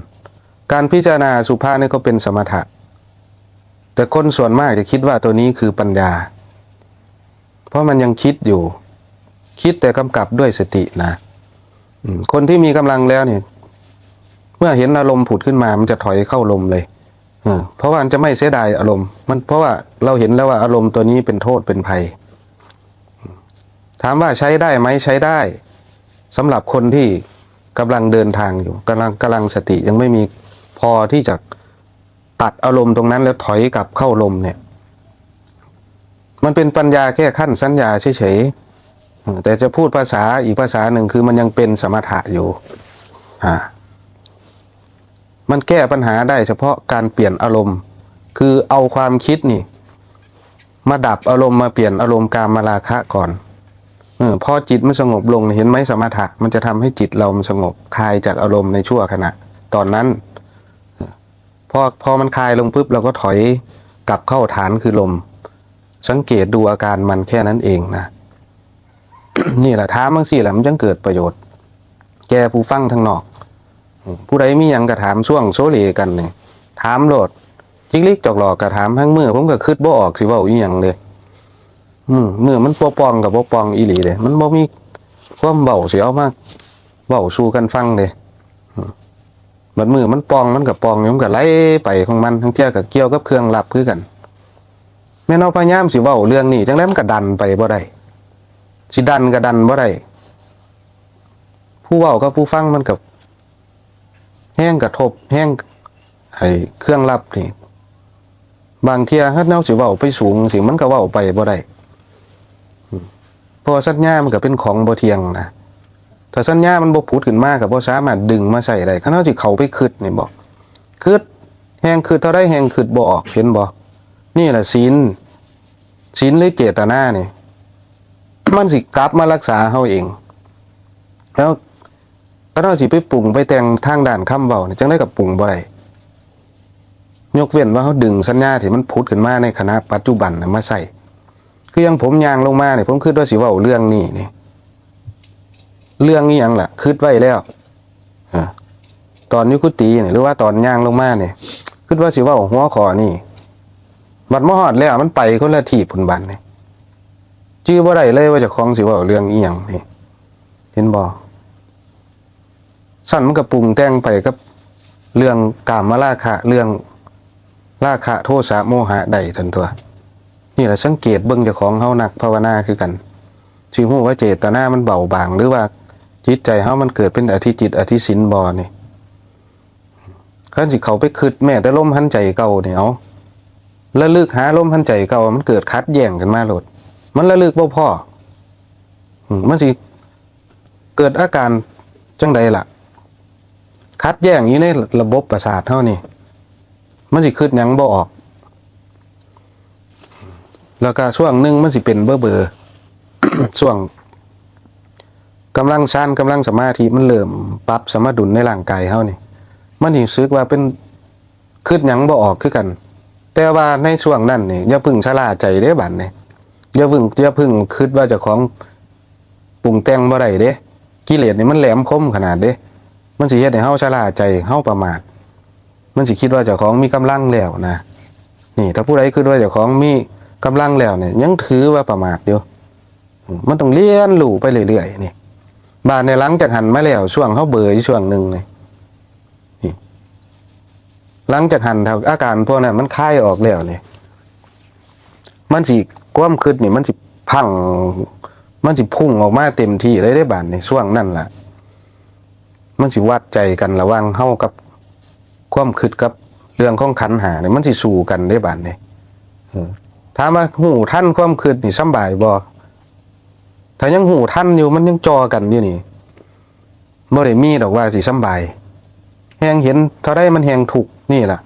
ການພິຈາລະນາອະສຸພະນີ້ກໍເປັນສະມະຖະ, ແຕ່ຄົນສ່ວນມາກຈະຄິດວ່າໂຕນີ້ຄືປັນຍາ, ເພາະມັນຍັງຄິດຢູ່, ຄິດແຕ່ກຳກັບດ້ວຍສະຕິນະ. ອືມ ຄົນທີ່ມີກຳລັງແລ້ວນີ້ ເມື່ອເຫັນອາລົມຜຸດຂຶ້ນມາ ມັນຈະຖອຍເຂົ້າລົມເລີຍ. ເອີ ເພາະວ່າມັນຈະໄມ່ເສຍດາຍອາລົມມັນ, ເພາະວ່າເຮົາເຫັນແລ້ວວ່າອາລົມຕົວນີ້ເປັນໂທດເປັນໄພ. ຖາມວ່າໃຊ້ໄດ້ໄໝ? ໃຊ້ໄດ້ ສຳລັບຄົນທີ່ກຳລັງເດີນທາງຢູ່, ກຳລັງ ກຳລັງສະຕິຍັງໄມ່ມີພໍທີ່ຈະຕັດອາລົມຕົງນັ້ນແລ້ວຖອຍກັບເຂົ້າລົມເນ່ຍ. ມັນເປັນປັນຍາແຄ່ຂັ້ນສັນຍາເສີຍໆ, ເອີ ແຕ່ຈະພູດພາສາອີກພາສາໜຶ່ງ ຄືມັນຍັງເປັນສະມະຖະຢູ່. ອາ ມັນແກ້ບັນຫາໄດ້ສະເພາະການປ່ຽນອາລົມ, ຄືເອົາຄວາມຄິດນີ້ມາດັບອາລົມ, ມາປ່ຽນອາລົມກາມະລາຄະກ່ອນ. ເອີ ພໍຈິດມັນສະຫງົບລົງ, ເຫັນໄໝ? ສະມະຖະມັນຈະທຳໃຫ້ຈິດເຮົາມັນສະຫງົບ, ຄາຍຈາກອາລົມໃນຊົ່ວຂະນະຕອນນັ້ນ. ເອີ ພໍ ພໍມັນຄາຍລົງປຶບ ເຮົາກໍຖອຍກັບເຂົ້າຖານຄືລົມ. ສັງເກດດູອາການມັນແຄ່ນັ້ນເອງນະ. ນີ້ລະ ຖາມຈັ່ງຊີ້ລະ ມັນຈັ່ງເກີດປະໂຫຍດແກ່ຜູ້ຟັງທາງນອກ. ຜູ້ໃດມີຫຍັງກໍຖາມ ຊ່ວງໂຊເລກັນນີ້ ຖາມໂລດ. ຈິກລິກຈອກຫຼອກກໍຖາມ ຫາງມື້ ຜົມກໍຄິດບໍ່ອອກຊິເວົ້າອີ່ຫຍັງເດ້. ອືມ ມື້ມັນບໍ່ປ່ອງກໍບໍ່ປ່ອງອີ່ຫຼີເດ້ ມັນບໍ່ມີຄວາມເວົ້າຊິເອົາມາເວົ້າສູ່ກັນຟັງເດ້. ອືມ ບັດມື້ມັນປ່ອງ ມັນກໍປ່ອງຢູ່ ມັນກໍໄຫຼໄປຂອງມັນ. ລາງເທື່ອກໍກ່ຽວກັບເຄື່ອງລັບຄືກັນ. ແມ່ນເຮົາພະຍາຍາມຊິເວົ້າເລື່ອງນີ້ ຈັ່ງໃດມັນກໍດັນໄປບໍ່ໄດ້ ຊິດັນກໍດັນບໍ່ໄດ້. ຜູ້ເວົ້າກັບຜູ້ຟັງມັນກໍແຮງກະທົບ ແຮງໃຫ້ເຄື່ອງລັບນີ້ ບາງເທື່ອຄັນເຮົາຊິເວົ້າໄປສູງຈັ່ງຊີ້ ມັນກໍເວົ້າໄປບໍ່ໄດ້. ອືມ ເພາະວ່າສັນຍາມັນກໍເປັນຂອງບໍ່ທ່ຽງນະ. ຖ້າສັນຍາມັນບໍ່ຜຸດຂຶ້ນມາ ກໍບໍ່ສາມາດດຶງມາໃຊ້ໄດ້. ຄັນເຮົາຊິເຂົ້າໄປຄິດນີ້ບໍ ຄິດ ແຮງຄິດເທົ່າໃດແຮງຄິດບໍ່ອອກ ເຫັນບໍ່? ນີ້ລະ ສິນ ສິນ ຫຼື ເຈດຕະນານີ້ ມັນຊິກັບມາລັກສາເຮົາເອງ. ແລ້ວຄັນເຮົາຊິໄປປຸງໄປແຕ່ງທາງດ້ານຄຳເວົ້ານີ້ ຈັ່ງໃດກໍປຸງບໍ່ໄດ້ ຍົກເວັ້ນວ່າເຮົາດຶງສັນຍາທີ່ມັນຜຸດຂຶ້ນມາໃນຂະນະປັດຈຸບັນນະມາໃຊ້. ຄືຢ່າງຜົມຍ່າງລົງມານີ້ ຜົມຄິດວ່າຊິເວົ້າເລື່ອງນີ້ນີ້ ເລື່ອງອີ່ຫຍັງລະ ຄິດໄວ້ແລ້ວ. ອາ ຕອນຢູ່ກຸຕິນີ້ ຫຼືວ່າຕອນຍ່າງລົງມານີ້ ຄິດວ່າຊິເວົ້າຫົວຂໍ້ນີ້ ບັດມາຮອດແລ້ວມັນໄປຄົນລະທີບພຸ້ນ ບັດນີ້ຈື່ບໍ່ໄດ້ເລີຍວ່າເຈົ້າຂອງຊິເວົ້າເລື່ອງອີ່ຫຍັງນີ້ ເຫັນບໍ່? ຊັ້ນມັນກໍປຸງແຕ່ງໄປກັບເລື່ອງກາມະລາຄະ ເລື່ອງລາຄະໂທສະໂມຫະໄດ້ທັນຕົວະ. ນີ້ລະ ສັງເກດເບິ່ງເຈົ້າຂອງເຮົາ ນັກພາວະນາຄືກັນ ຊິຮູ້ວ່າເຈດຕະນາມັນເບົາບາງ ຫຼືວ່າຈິດໃຈເຮົາມັນເກີດເປັນອະທິຈິດອະທິສິນບໍ່ນີ້. ຄັນຊິເຂົ້າໄປຄິດແມ້ແຕ່ລົມຫາຍໃຈເກົ່ານີ້ ເອົາ ລະລຶກຫາລົມຫາຍໃຈເກົ່າ ມັນເກີດຂັດແຍ້ງຂຶ້ນມາໂລດ ມັນລະລຶກບໍ່ພໍ. ອືມ ມັນຊິເກີດອາການຈັ່ງໃດລະ? ຂັດແຍ້ງຢູ່ໃນລະບົບປະສາດເຮົານີ້ ມັນຊິຄິດຫຍັງບໍ່ອອກ. ແລ້ວກະຊ່ວງໜຶ່ງມັນຊິເປັນເບີໆ ຊ່ວງກຳລັງຊານ ກຳລັງສະມາທິ ມັນເລີ່ມປັບສະມະດຸນໃນຮ່າງກາຍເຮົານີ້ ມັນຊິຮູ້ສຶກວ່າເປັນ ຄິດຫຍັງບໍ່ອອກຄືກັນ. ແຕ່ວ່າໃນຊ່ວງນັ້ນນີ້ ຢ່າເພິ່ງຊະລ່າໃຈເດ້ ບາດນີ້ ຢ່າເພິ່ງ ຢ່າເພິ່ງຄິດວ່າເຈົ້າຂອງປຸງແຕ່ງບໍ່ໄດ້ເດ້. ກິເລດນີ້ມັນແຫຼມຄົມຂະໜາດເດ້ ມັນຊິເຮັດໃຫ້ເຮົາຊະລ່າໃຈ ເຮົາປະໝາດ ມັນຊິຄິດວ່າເຈົ້າຂອງມີກຳລັງແລ້ວນະ. ນີ້ ຖ້າຜູ້ໃດຄິດວ່າເຈົ້າຂອງມີກຳລັງແລ້ວນີ້ ຍັງຖືວ່າປະໝາດຢູ່. ອືມ ມັນຕ້ອງຮຽນຮູ້ໄປເລື້ອຍໆນີ້. ບາດນີ້ຫຼັງຈາກຫັ້ນມາແລ້ວ ຊ່ວງເຮົາເບີຢູ່ຊ່ວງໜຶ່ງນີ້ ນີ້ ຫຼັງຈາກຫັ້ນ ຖ້າອາການພວກນັ້ນມັນຄາຍອອກແລ້ວນີ້ ມັນຊິ ຄວາມຄິດນີ້ມັນຊິພັງ ມັນຊິພຸ່ງອອກມາເຕັມທີ່ເລີຍເດ້. ບາດນີ້ຊ່ວງນັ້ນລະ ມັນຊິວັດໃຈກັນລະຫວ່າງເຮົາກັບຄວາມຄິດ ກັບເລື່ອງຂອງຂັນຫ້ານີ້ ມັນຊິສູ້ກັນເດ້ບາດນີ້. ເອີ ຖາມວ່າຮູ້ທັນຄວາມຄິດນີ້ສຳບາຍບໍ່? ຖ້າຍັງຮູ້ທັນຢູ່ ມັນຍັງຈ່ອກັນຢູ່ນີ້ ບໍ່ໄດ້ມີດອກວ່າຊິສຳບາຍ. ແຮງເຫັນເທົ່າໃດມັນແຮງທຸກ. ນີ້ລະ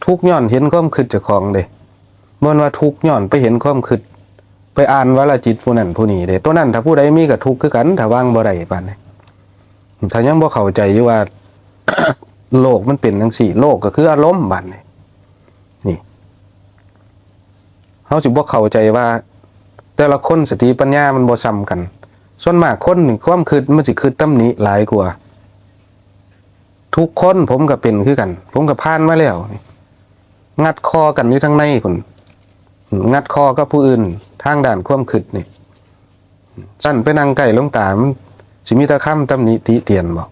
ທຸກຍ້ອນເຫັນຄວາມຄິດເຈົ້າຂອງເດ້. ບໍ່ແມ່ນວ່າທຸກຍ້ອນໄປເຫັນຄວາມຄິດ ໄປອ່ານວາລະຈິດຜູ້ນັ້ນຜູ້ນີ້ເດ້. ໂຕນັ້ນຖ້າຜູ້ໃດມີກໍທຸກຄືກັນ ຖ້າວາງບໍ່ໄດ້ປານນີ້. ຖ້າຍັງບໍ່ເຂົ້າໃຈຢູ່ວ່າ ໂລກມັນເປັນຈັ່ງຊີ້ ໂລກກໍຄືອາລົມບາດນີ້. ນີ້ ເຮົາຊິບໍ່ເຂົ້າໃຈວ່າແຕ່ລະຄົນສະຕິປັນຍາມັນບໍ່ສ່ຳກັນ. ສ່ວນມາກຄົນນີ້ຄວາມຄິດມັນຊິຄິດຕຳໜິຫຼາຍກວ່າ. ທຸກຄົນ ຜົມກໍເປັນຄືກັນ ຜົມກໍຜ່ານມາແລ້ວ. ງັດຄໍກັນຢູ່ທາງໃນພຸ້ນ ງັດຄໍກັບຜູ້ອື່ນທາງດ້ານຄວາມຄິດນີ້. ຊັ້ນໄປນັ່ງໃກ້ຫຼວງຕາ ມັນຊິມີແຕ່ຄຳຕຳໜິຕິຕຽນບໍ?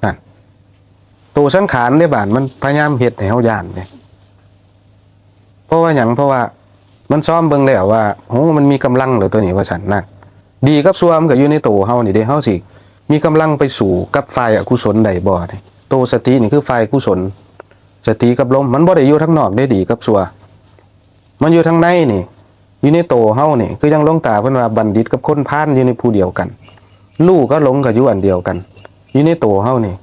ນັ້ນ ໂຕສັງຂານໃນບ້ານມັນພະຍາຍາມເຮັດໃຫ້ເຮົາຢ້ານເດ້. ເພາະວ່າຫຍັງ? ເພາະວ່າມັນຊອມເບິ່ງແລ້ວວ່າ ໂອ້ ມັນມີກຳລັງແລ້ວໂຕນີ້ ວ່າຊັ້ນນະ. ດີກັບຊົ່ວມັນກໍຢູ່ໃນໂຕເຮົານີ້ເດ້. ເຮົາຊິມີກຳລັງໄປສູ້ກັບຝ່າຍອະກຸສົນໄດ້ບໍ່ນີ້? ໂຕສະຕິນີ້ຄືຝ່າຍກຸສົນ. ສະຕິກັບລົມ ມັນບໍ່ໄດ້ຢູ່ທາງນອກເດ້ ດີກັບຊົ່ວ. ມັນຢູ່ທາງໃນນີ້ ຢູ່ໃນໂຕເຮົານີ້. ຄືຈັ່ງຫຼວງຕາເພິ່ນວ່າ ບັນດິດກັບຄົນພານຢູ່ໃນຜູ້ດຽວກັນ, ຮູ້ກັບຫຼົງກໍຢູ່ອັນດຽວກັນ ຢູ່ໃນໂຕເຮົານີ້.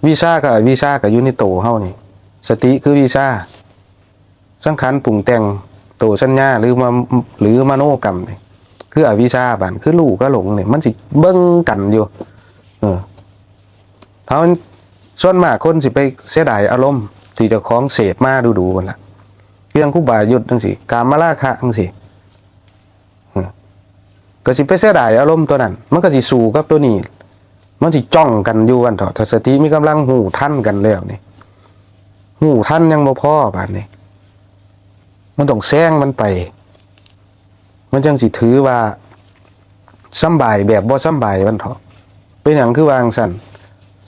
ວິຊາກັບອະວິຊາກໍຢູ່ໃນໂຕເຮົານີ້. ສະຕິຄືວິຊາ, ສັງຂານປຸງແຕ່ງ, ໂຕສັນຍາ ຫຼືມາ ຫຼືມະໂນກຳນີ້ ຄືອະວິຊາ. ບາດຄືຮູ້ກັບຫຼົງນີ້ ມັນຊິເບິ່ງກັນຢູ່. ເອີ ເຮົາ ສ່ວນມາກຄົນຊິໄປເສຍດາຍອາລົມທີ່ເຈົ້າຂອງເສບມາດູໆ ຫັ້ນລະ. ເລື່ອງອຸບາຍຍຸດຈັ່ງຊີ້ ກາມະລາຄະຈັ່ງຊີ້ ກໍຊິໄປເສຍດາຍອາລົມຕົວນັ້ນ ມັນກໍຊິສູ້ກັບຕົວນີ້ ມັນຊິຈ້ອງກັນຢູ່ ວ່າຊັ້ນເຖາະ. ຖ້າສະຕິມີກຳລັງຮູ້ທັນກັນແລ້ວນີ້ ຮູ້ທັນຍັງບໍ່ພໍ ບາດນີ້ມັນຕ້ອງແຊງມັນໄປ ມັນຈັ່ງຊິຖືວ່າສຳບາຍແບບບໍ່ສຳບາຍ ວ່າຊັ້ນເຖາະ. ເປັນຫຍັງຄືວ່າຈັ່ງຊັ້ນ?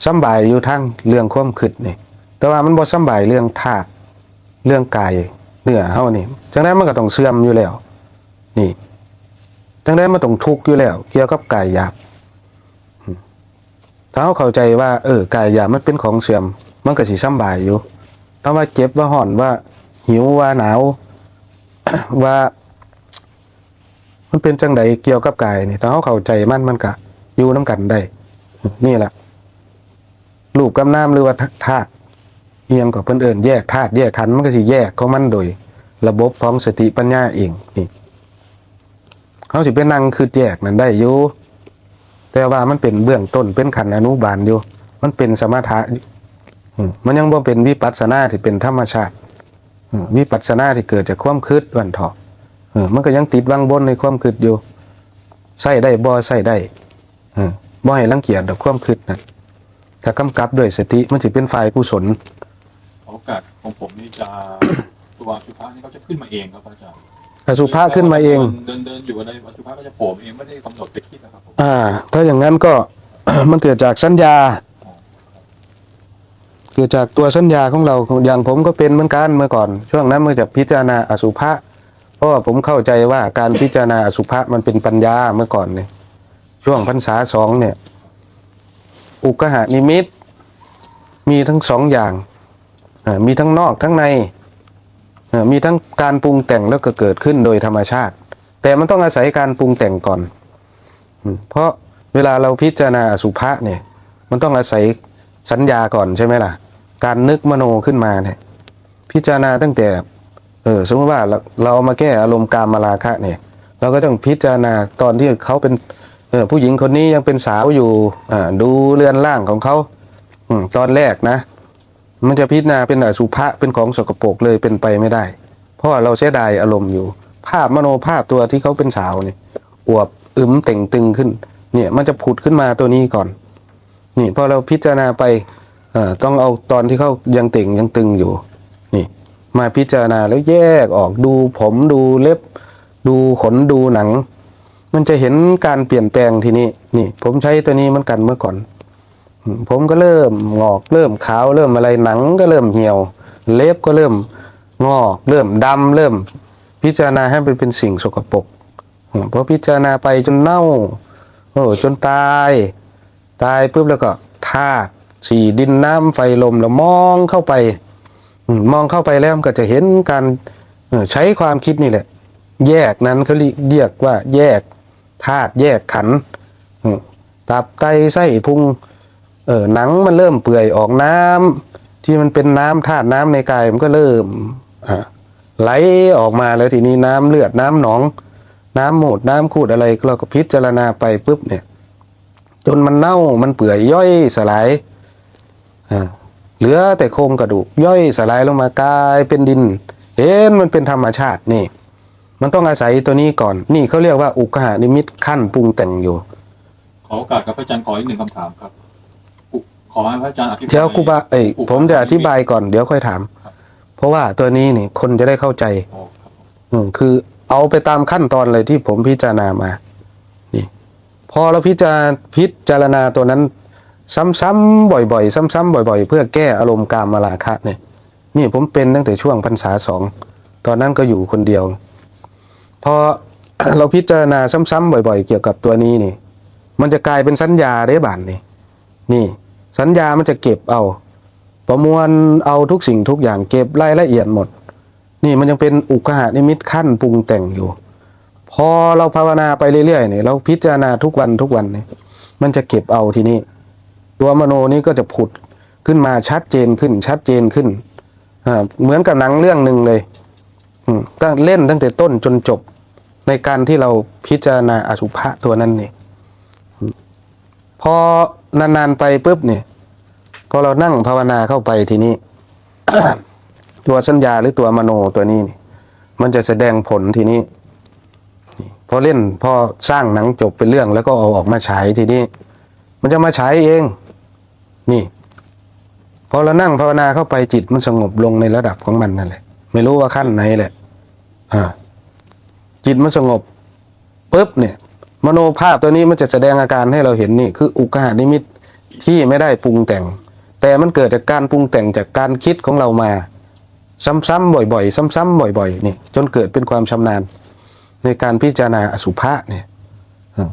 ສຳບາຍຢູ່ທາງເລື່ອງຄວາມຄິດນີ້ ແຕ່ວ່າມັນບໍ່ສຳບາຍເລື່ອງທາດ ເລື່ອງກາຍເນື້ອເຮົານີ້ ຈັ່ງໃດມັນກໍຕ້ອງເສື່ອມຢູ່ແລ້ວນີ້ ຈັ່ງໃດມັນຕ້ອງທຸກຢູ່ແລ້ວ ກ່ຽວກັບກາຍຫຍາບ. ຖ້າເຮົາເຂົ້າໃຈວ່າ ເອີ ກາຍຫຍາບມັນເປັນຂອງເສື່ອມ ມັນກໍຊິສຳບາຍຢູ່. ຖ້າວ່າເຈັບ ວ່າຮ້ອນ ວ່າຫິວ ວ່າໜາວ ວ່າມັນເປັນຈັ່ງໃດກ່ຽວກັບກາຍນີ້ ຖ້າເຮົາເຂົ້າໃຈມັນ ມັນກະຢູ່ນຳກັນໄດ້. ນີ້ລະ ຮູບກັບນາມ ຫຼືວ່າທາດ ອີ່ຫຍັງກໍເພິ່ນເອີ້ນແຍກທາດແຍກຂັນ ມັນກໍຊິແຍກຂອງມັນໂດຍລະບົບຂອງສະຕິປັນຍາເອງນີ້. ເຮົາຊິໄປນັ່ງຄິດແຍກນັ້ນໄດ້ຢູ່ ແຕ່ວ່າມັນເປັນເບື້ອງຕົ້ນ ເປັນຂັ້ນອະນຸບານຢູ່ ມັນເປັນສະມະຖະຢູ່ ອືມ ມັນຍັງບໍ່ເປັນວິປັດສະນາທີ່ເປັນທຳມະຊາດ ອືມ ວິປັດສະນາທີ່ເກີດຈາກຄວາມຄິດ ວ່າຊັ້ນເຖາະ. ເອີ ມັນກໍຍັງຕິດວັງວົນໃນຄວາມຄິດຢູ່ ໃຊ້ໄດ້ບໍ່? ໃຊ້ໄດ້ ເອີ ບໍ່ໃຫ້ລັງກຽດດອກຄວາມຄິດນັ້ນ ຖ້າກຳກັບດ້ວຍສະຕິ ມັນຊິເປັນຝ່າຍກຸສົນ. ໂອກາດຂອງຜົມນີ້ຈະ ຕົວອະສຸພະນີ້ເຂົາຈະຂຶ້ນມາເອງຄັບອາຈານ. ອະສຸພະຂຶ້ນມາເອງ ເດີນ ເດີນ ເດີນຢູ່ໃນອະສຸພະກໍຈະໂຜມເອງ ບໍ່ໄດ້ກຳນົດໄປຄິດນະຄັບ. ອ່າ ຖ້າຢ່າງນັ້ນກໍ ມັນເກີດຈາກສັນຍາ ເກີດຈາກຕົວສັນຍາຂອງເຮົາ. ຢ່າງຜົມກໍເປັນເໝືອນກັນເມື່ອກ່ອນ ຊ່ວງນັ້ນມັນຈະພິຈາລະນາອະສຸພະ ເພາະວ່າຜົມເຂົ້າໃຈວ່າການພິຈາລະນາອະສຸພະມັນເປັນປັນຍາເມື່ອກ່ອນນີ້ ຊ່ວງພັນສາສອງນີ້ ອຸກະຫະນິມິດມີທັງສອງຢ່າງ ເອີ ມີທັງນອກທັງໃນ ເອີ ມີທັງການປຸງແຕ່ງ ແລ້ວກໍເກີດຂຶ້ນໂດຍທຳມະຊາດ ແຕ່ມັນຕ້ອງອາໄສການປຸງແຕ່ງກ່ອນ ເພາະເວລາເຮົາພິຈາລະນາອະສຸພະນີ້ ມັນຕ້ອງອາໄສສັນຍາກ່ອນ ໃຊ່ໄໝລະ? ການນຶກມະໂນຂຶ້ນມານີ້ ພິຈາລະນາຕັ້ງແຕ່ ເອີ ສົມມຸດວ່າເຮົາ ເຮົາເອົາມາແກ້ອາລົມກາມະລາຄະນີ້ ເຮົາກໍຕ້ອງພິຈາລະນາຕອນທີ່ເຂົາເປັນ ເອີ ຜູ້ຍິງຄົນນີ້ຍັງເປັນສາວຢູ່ ອາ ດູເຮືອນຮ່າງຂອງເຂົາ ອືມ ຕອນແລກນະ ມັນຈະພິຈາລະນາເປັນອະສຸພະ ເປັນຂອງສົກກະປົກເລີຍ ເປັນໄປໄມ່ໄດ້ ເພາະວ່າເຮົາເສຍດາຍອາລົມຢູ່ ພາບມະໂນພາບຕົວທີ່ເຂົາເປັນສາວນີ້ ອວບອຶມເຕ່ງຕຶງຂຶ້ນ ນີ້ມັນຈະຜຸດຂຶ້ນມາຕົວນີ້ກ່ອນ. ນີ້ພໍເຮົາພິຈາລະນາໄປ ເອີ ຕ້ອງເອົາຕອນທີ່ເຂົາຍັງເຕ່ງຍັງຕຶງຢູ່ນີ້ ມາພິຈາລະນາ ແລ້ວແຍກອອກ ດູຜົມ ດູເລັບ ດູຂົນ ດູໜັງ ມັນຈະເຫັນການປ່ຽນແປງ. ທີນີ້ ນີ້ ຜົມໃຊ້ຕົວນີ້ເໝືອນກັນເມື່ອກ່ອນ ອືມ ຜົມກໍເລີ່ມງອກ ເລີ່ມຂາວ ເລີ່ມອະໄລ ໜັງກໍເລີ່ມຫ່ຽວ ເລັບກໍເລີ່ມງອກ ເລີ່ມດຳ ເລີ່ມພິຈາລະນາໃຫ້ມັນເປັນສິ່ງສົກກະປົກ. ອືມ ພໍພິຈາລະນາໄປຈົນເນົ່າ ໂອ້ ຈົນຕາຍ ຕາຍປຶບແລ້ວກໍທາດສີ່ ດິນ ນ້ຳ ໄຟ ລົມ ແລ້ວມອງເຂົ້າໄປ ອືມ ມອງເຂົ້າໄປແລ້ວມັນກໍຈະເຫັນການ ເອີ ໃຊ້ຄວາມຄິດນີ້ແຫຼະ ແຍກນັ້ນ ເຂົາເອີ້ນ ເອີ້ນວ່າແຍກທາດແຍກຂັນ ອືມ ຕັບ ໄຕ ໄສ້ ພຸງ ເອີ ໜັງມັນເລີ່ມເປື່ອຍອອກ ນ້ຳທີ່ມັນເປັນນ້ຳ ທາດນ້ຳໃນກາຍມັນກໍເລີ່ມ ອາ ໄຫຼອອກມາແລ້ວ. ທີນີ້ນ້ຳເລືອດ ນ້ຳໜອງ ນ້ຳມູດ ນ້ຳຂູດອະໄລ ເຮົາກໍພິຈາລະນາໄປປຶບນີ້ ຈົນມັນເນົ່າ ມັນເປື່ອຍ ຍ່ອຍສະຫຼາຍ ອາ ເຫຼືອແຕ່ໂຄງກະດູກ ຍ່ອຍສະຫຼາຍລົງມາ ກາຍເປັນດິນ ເຫັນມັນເປັນທຳມະຊາດນີ້ ມັນຕ້ອງອາໄສຕົວນີ້ກ່ອນ. ນີ້ເຂົາຮຽກວ່າອຸກະຫະນິມິດຂັ້ນປຸງແຕ່ງຢູ່. ຂໍໂອກາດຄັບອາຈານ ຂໍອີກໜຶ່ງຄຳຖາມຄັບ. ຂໍໃຫ້ພະອາຈານອະທິບາຍ ດຽວຄູບາ ເອີຍ ຄູບາ ຜົມຈະອະທິບາຍກ່ອນ ດຽວຄ່ອຍຖາມ ຄັບ ເພາະວ່າຕົວນີ້ນີ້ຄົນຈະໄດ້ເຂົ້າໃຈ. ອໍ ຄັບ ອືມ ຄືເອົາໄປຕາມຂັ້ນຕອນເລີຍທີ່ຜົມພິຈາລະນາມານີ້ ພໍເຮົາພິຈາ ພິຈາລະນາຕົວນັ້ນຊ້ຳໆ ບ່ອຍໆ ຊ້ຳໆ ບ່ອຍໆ ເພື່ອແກ້ອາລົມກາມະລາຄະນີ້ ນີ້ຜົມເປັນຕັ້ງແຕ່ຊ່ວງພັນສາສອງ ຕອນນັ້ນກໍຢູ່ຄົນດຽວ. ພໍເຮົາພິຈາລະນາຊ້ຳໆ ບ່ອຍໆ ກ່ຽວກັບຕົວນີ້ນີ້ ມັນຈະກາຍເປັນສັນຍາເດ້ບາດນີ້. ນີ້ສັນຍາມັນຈະເກັບເອົາ ປະມວນເອົາທຸກສິ່ງທຸກຢ່າງ ເກັບລາຍລະອຽດໝົດ. ນີ້ມັນຍັງເປັນອຸກະຫະນິມິດຂັ້ນປຸງແຕ່ງຢູ່. ພໍເຮົາພາວະນາໄປເລື້ອຍໆ ນີ້ ເຮົາພິຈາລະນາທຸກວັນ ທຸກວັນນີ້ ມັນຈະເກັບເອົາ ທີນີ້ຕົວມະໂນນີ້ກໍຈະຜຸດຂຶ້ນມາຊັດເຈນຂຶ້ນ ຊັດເຈນຂຶ້ນ ເອີ ເໝືອນກັບໜັງເລື່ອງໜຶ່ງເລີຍ. ອືມ ຕັ້ງ ເຫຼັ້ນຕັ້ງແຕ່ຕົ້ນຈົນຈົບ ໃນການທີ່ເຮົາພິຈາລະນາອະສຸພະຕົວນັ້ນນີ້. ອືມ ພໍນານໆ ໄປປຶບນີ້ ພໍເຮົານັ່ງພາວະນາເຂົ້າໄປ ທີນີ້ ຕົວສັນຍາ ຫຼື ຕົວມະໂນຕົວນີ້ນີ້ ມັນຈະສະແດງຜົນທີນີ້. ນີ້ ພໍຫຼິ້ນ ພໍສ້າງໜັງຈົບເປັນເລື່ອງ ແລ້ວກໍເອົາອອກມາສາຍ ທີນີ້ມັນຈະມາສາຍເອງ. ນີ້ ພໍເຮົານັ່ງພາວະນາເຂົ້າໄປ ຈິດມັນສະຫງົບລົງໃນລະດັບຂອງມັນນັ້ນແຫຼະ ໄມ່ຮູ້ວ່າຂັ້ນໃດແຫຼະ ອາ ຈິດມັນສະຫງົບ ປຶບ ນີ້ ມະໂນພາບຕົວນີ້ມັນຈະສະແດງອາການໃຫ້ເຮົາເຫັນ. ນີ້ຄືອຸກຄະຫະນິມິດທີ່ໄມ່ໄດ້ປຸງແຕ່ງ ແຕ່ມັນເກີດຈາກການປຸງແຕ່ງຈາກການຄິດຂອງເຮົາມາ ຊ້ຳໆ ບ່ອຍໆ ຊ້ຳໆ ບ່ອຍໆ ນີ້ ຈົນເກີດເປັນຄວາມຊຳນານໃນການພິຈາລະນາອະສຸພະນີ້. ເອີ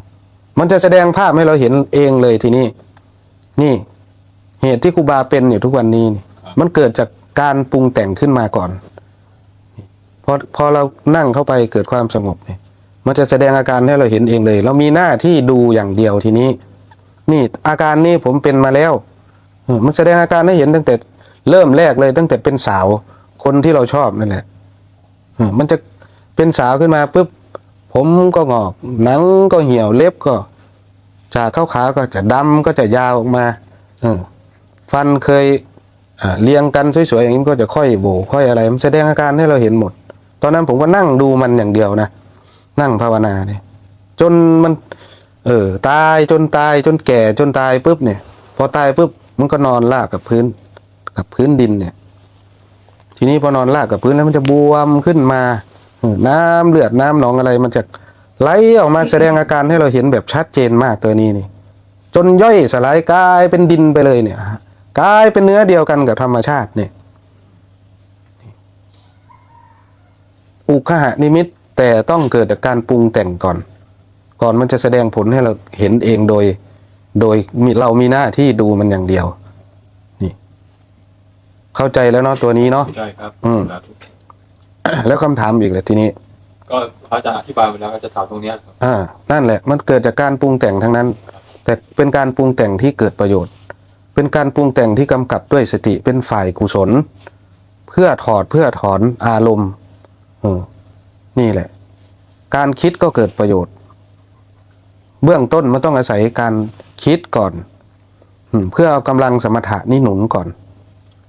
ມັນຈະສະແດງພາບໃຫ້ເຮົາເຫັນເອງເລີຍທີນີ້. ນີ້ ເຫດທີ່ຄູບາເປັນຢູ່ທຸກວັນນີ້ນີ້ ມັນເກີດຈາກການປຸງແຕ່ງຂຶ້ນມາກ່ອນ. ພໍ ພໍເຮົານັ່ງເຂົ້າໄປເກີດຄວາມສະຫງົບນີ້ ມັນຈະສະແດງອາການໃຫ້ເຮົາເຫັນເອງເລີຍ. ເຮົາມີໜ້າທີ່ດູຢ່າງດຽວທີນີ້. ນີ້ ອາການນີ້ຜົມເປັນມາແລ້ວ. ເອີ ມັນສະແດງອາການໃຫ້ເຫັນຕັ້ງແຕ່ເລີ່ມແລກເລີຍ ຕັ້ງແຕ່ເປັນສາວ ຄົນທີ່ເຮົາຊອບນັ້ນແຫຼະ. ເອີ ມັນຈະເປັນສາວຂຶ້ນມາປຶບ ຜົມກໍງອກ ໜັງກໍຫ່ຽວ ເລັບກໍ ຈາກຂາວໆ ກໍຈະດຳ ກໍຈະຍາວອອກມາ. ເອີ ຟັນເຄີຍ ອ່າ ລຽງກັນສວຍໆ ຢ່າງນີ້ ມັນກໍຈະຄ່ອຍໂຫວ່ ຄ່ອຍອະໄລ ມັນສະແດງອາການໃຫ້ເຮົາເຫັນໝົດ. ຕອນນັ້ນຜົມກໍນັ່ງດູມັນຢ່າງດຽວນະ ນັ່ງພາວະນານີ້ ຈົນມັນ ເອີ ຕາຍ ຈົນຕາຍ ຈົນແກ່ ຈົນຕາຍປຶບນີ້ ພໍຕາຍປຶບ ມັນກໍນອນລາບກັບພື້ນ ກັບພື້ນດິນນີ້. ທີນີ້ພໍນອນລາບກັບພື້ນແລ້ວ ມັນຈະບວມຂຶ້ນມາ ເອີ ນ້ຳເລືອດນ້ຳໜອງອະໄລ ມັນຈະໄຫຼອອກມາສະແດງອາການໃຫ້ເຮົາເຫັນແບບຊັດເຈນມາກ ຕົວນີ້ນີ້ ຈົນຍ່ອຍສະລາຍກາຍເປັນດິນໄປເລີຍນີ້ ກາຍເປັນເນື້ອດຽວກັນກັບທຳມະຊາດນີ້. ອຸກຄະຫະນິມິດ ແຕ່ຕ້ອງເກີດຈາກການປຸງແຕ່ງກ່ອນ ກ່ອນມັນຈະສະແດງຜົນໃຫ້ເຮົາເຫັນເອງໂດຍ ໂດຍມີ ເຮົາມີໜ້າທີ່ດູມັນຢ່າງດຽວ. ນີ້ ເຂົ້າໃຈແລ້ວເນາະ ຕົວນີ້ເນາະ? ໃຊ່ຄັບ ອືມ ສາທຸ. ແລ້ວຄຳຖາມອີກແຫຼະທີນີ້ ກໍພະອາຈານອະທິບາຍໄປແລ້ວ ກໍຈະຖາມຕົງເນີ້ຍແຫຼະ. ອ່າ ນັ້ນແຫຼະ ມັນເກີດຈາກການປຸງແຕ່ງທັງນັ້ນ ແຕ່ເປັນການປຸງແຕ່ງທີ່ເກີດປະໂຫຍດ ເປັນການປຸງແຕ່ງທີ່ກຳກັບດ້ວຍສະຕິ ເປັນຝ່າຍກຸສົນ ເພື່ອຖອດ ເພື່ອຖອນອາລົມ. ເອີ ນີ້ແຫຼະ ການຄິດກໍເກີດປະໂຫຍດ. ເບື້ອງຕົ້ນມັນຕ້ອງອາໄສການຄິດກ່ອນ ເພື່ອເອົາກຳລັງສະມະຖະນີ້ໜູນກ່ອນ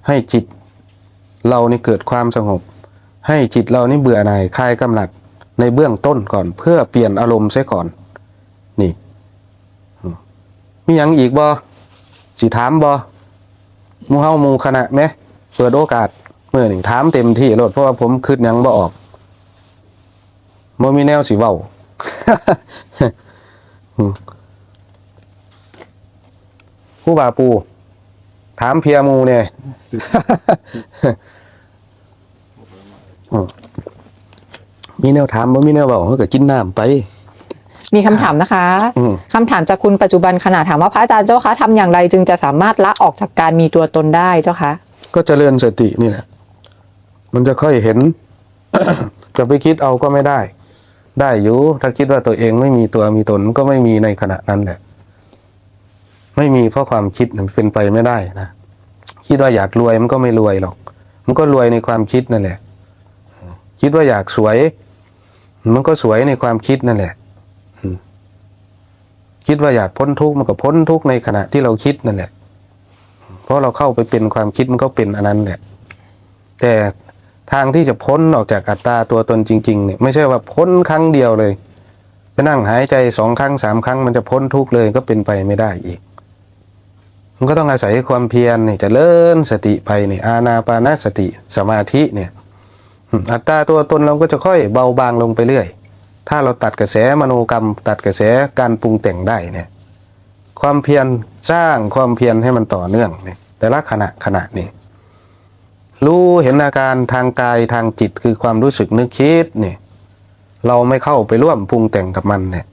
ໃຫ້ຈິດເຮົານີ້ເກີດຄວາມສະຫງົບ ໃຫ້ຈິດເຮົານີ້ເບື່ອໜ່າຍ ຄາຍກຳໜັດໃນເບື້ອງຕົ້ນກ່ອນ ເພື່ອປ່ຽນອາລົມເສຍກ່ອນ. ນີ້ ມີຫຍັງອີກບໍ່? ຊິຖາມບໍ່? ໝູ່ເຮົາໝູ່ຄະນະແມ ເປີດໂອກາດມື້ນີ້ ຖາມເຕັມທີ່ໂລດ ເພາະວ່າຜົມຄິດຫຍັງບໍ່ອອກ ບໍ່ມີແນວຊິເວົ້າ. ອືມ ຄູບາປູ່ ຖາມເພຍໝູ່ແດ່. ອືມ ມີແນວຖາມ ບໍ່ມີແນວເວົ້າ ເຮົາກໍກິນນ້ຳໄປ. ມີຄຳຖາມນະຄະ. ອືມ ຄຳຖາມຈາກຄຸນປັດຈຸບັນຂະນະ ຖາມວ່າ ພະອາຈານເຈົ້າຄະ ທຳຢ່າງໃດຈຶ່ງຈະສາມາດລະອອກຈາກການມີຕົວຕົນໄດ້ເຈົ້າຄະ? ກໍຈະເລີນສະຕິນີ້ແຫຼະ ມັນຈະຄ່ອຍເຫັນ. ຈະໄປຄິດເອົາກໍໄມ່ໄດ້ ໄດ້ຢູ່ ຖ້າຄິດວ່າຕົວເອງໄມ່ມີຕົວມີຕົນ ມັນກໍໄມ່ມີໃນຂະນະນັ້ນແຫຼະ. ໄມ່ມີເພາະຄວາມຄິດ ມັນເປັນໄປໄມ່ໄດ້ນະ. ຄິດວ່າຢາກລວຍ ມັນກໍໄມ່ລວຍຫຼອກ ມັນກໍລວຍໃນຄວາມຄິດນັ້ນແຫຼະ. ຄິດວ່າຢາກສວຍ ມັນກໍສວຍໃນຄວາມຄິດນັ້ນແຫຼະ. ອືມ ຄິດວ່າຢາກພົ້ນທຸກ ມັນກໍພົ້ນທຸກໃນຂະນະທີ່ເຮົາຄິດນັ້ນແຫຼະ. ເພາະເຮົາເຂົ້າໄປເປັນຄວາມຄິດ ມັນກໍເປັນອັນນັ້ນແຫຼະ. ແຕ່ທາງທີ່ຈະພົ້ນອອກຈາກອັດຕາຕົວຕົນຈິງໆ ນີ້ ໄມ່ໃຊ່ວ່າພົ້ນຄັ້ງດຽວເລີຍ ໄປນັ່ງຫາຍໃຈສອງຄັ້ງສາມຄັ້ງ ມັນຈະພົ້ນທຸກເລີຍ ກໍເປັນໄປໄມ່ໄດ້ອີກ. ມັນກໍຕ້ອງອາໄສຄວາມພຽນນີ້ ຈະເລີນສະຕິໄປນີ້ ອານາປານະສະຕິ ສະມາທິນີ້ ອືມ ອັດຕາຕົວຕົນເຮົາກໍຈະຄ່ອຍເບົາບາງລົງໄປເລື້ອຍ ຖ້າເຮົາຕັດກະແສມະໂນກຳ ຕັດກະແສການປຸງແຕ່ງໄດ້ນີ້. ຄວາມພຽນ ສ້າງຄວາມພຽນໃຫ້ມັນຕໍ່ເນື່ອງນີ້ ແຕ່ລະຂະນະຂະນະນີ້ ຮູ້ເຫັນອາການທາງກາຍທາງຈິດ ຄືຄວາມຮູ້ສຶກນຶກຄິດນີ້ ເຮົາໄມ່ເຂົ້າໄປຮ່ວມປຸງແຕ່ງກັບມັນນີ້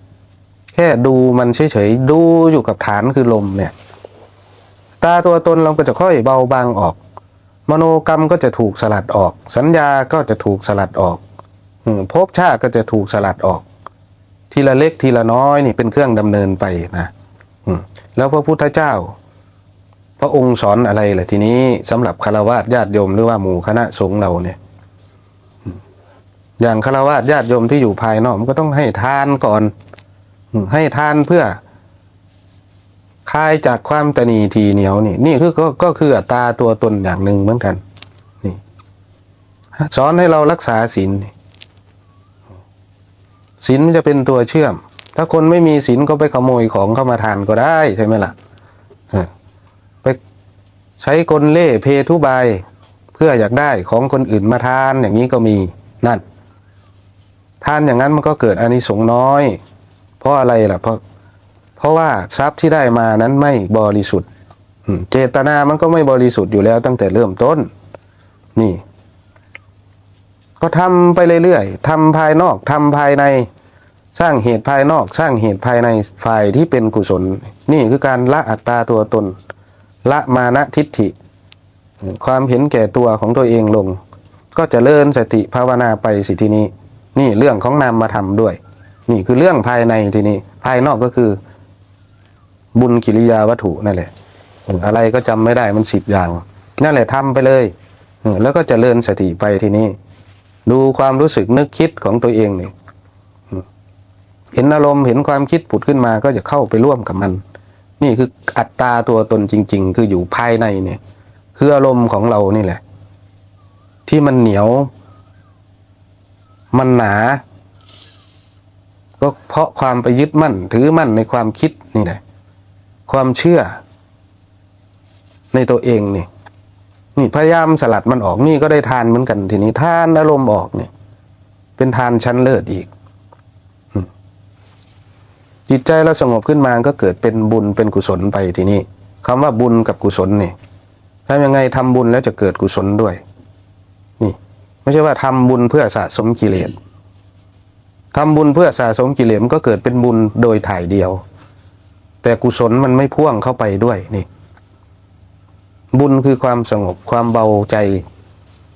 ແຄ່ດູມັນເສີຍໆ ດູຢູ່ກັບຖານຄືລົມນີ້ ອັດຕາຕົວຕົນເຮົາກໍຈະຄ່ອຍເບົາບາງອອກ ມະໂນກຳກໍຈະຖືກສະຫຼັດອອກ ສັນຍາກໍຈະຖືກສະຫຼັດອອກ ອືມ ພົບຊາດກໍຈະຖືກສະຫຼັດອອກ ທີລະເລັກທີລະນ້ອຍນີ້ ເປັນເຄື່ອງດຳເນີນໄປນະ. ອືມ ແລ້ວພະພຸດທະເຈົ້າ ພະອົງສອນອະໄລລະທີນີ້ ສຳລັບຄາລະວາດຍາດໂຍມ ຫຼືວ່າໝູ່ຄະນະສົງເຮົານີ້? ອືມ ຢ່າງຄາລະວາດຍາດໂຍມທີ່ຢູ່ພາຍນອກ ມັນກໍຕ້ອງໃຫ້ທານກ່ອນ ອືມ ໃຫ້ທານເພື່ອຄາຍຈາກຄວາມຕະໜີ່ຖີ່ໜຽວນີ້ ນີ້ຄື ກໍ ກໍຄືອັດຕາຕົວຕົນຢ່າງໜຶ່ງເໝືອນກັນ ນີ້ สอนให้เรารักษาศีล ศีลมันจะเป็นตัวเชื่อม ถ้าคนไม่มีศีลก็ไปขโมยของเข้ามาทานก็ได้ ใช่ไหมล่ะ เออ ไปใช้กลเล่ห์เพทุบาย เพื่ออยากได้ของคนอื่นมาทาน อย่างนี้ก็มี นั่น ทานอย่างนั้นมันก็เกิดอานิสงส์น้อย เพราะอะไรล่ะ เพราะ เพราะว่าทรัพย์ที่ได้มานั้นไม่บริสุทธิ์ อืม เจตนามันก็ไม่บริสุทธิ์อยู่แล้วตั้งแต่เริ่มต้น นี่ ก็ทำไปเรื่อยๆ ทำภายนอก ทำภายใน สร้างเหตุภายนอก สร้างเหตุภายใน ฝ่ายที่เป็นกุศล นี่คือการละอัตตาตัวตน ละมานะทิฏฐิ ความเห็นแก่ตัวของตัวเองลง ก็เจริญสติภาวนาไปสิทีนี้ นี่เรื่องของนามธรรมด้วย นี่คือเรื่องภายในทีนี้ ภายนอกก็คือบุญกิริยาวัตถุนั่นแหละ อะไรก็จำไม่ได้ มันสิบอย่าง นั่นแหละทำไปเลย เออ แล้วก็เจริญสติไปทีนี้ ดูความรู้สึกนึกคิดของตัวเองนี่ เห็นอารมณ์ เห็นความคิดผุดขึ้นมา ก็จะเข้าไปร่วมกับมัน นี่คืออัตตาตัวตนจริงๆ คืออยู่ภายในเนี่ย คืออารมณ์ของเรานี่แหละ ที่มันเหนียว มันหนา ก็เพราะความไปยึดมั่นถือมั่นในความคิดนี่แหละ ความเชื่อในตัวเองนี่ นี่พยายามสลัดมันออก นี่ก็ได้ทานเหมือนกัน ทีนี้ทานอารมณ์ออกนี่ เป็นทานชั้นเลิศอีก อืม จิตใจเราสงบขึ้นมาก็เกิดเป็นบุญเป็นกุศลไปทีนี้ คำว่าบุญกับกุศลนี่ ทำยังไงทำบุญแล้วจะเกิดกุศลด้วย นี่ ไม่ใช่ว่าทำบุญเพื่อสะสมกิเลส ทำบุญเพื่อสะสมกิเลสมันก็เกิดเป็นบุญโดยถ่ายเดียว แต่กุศลมันไม่พ่วงเข้าไปด้วย นี่ บุญคือความสงบ ความเบาใจ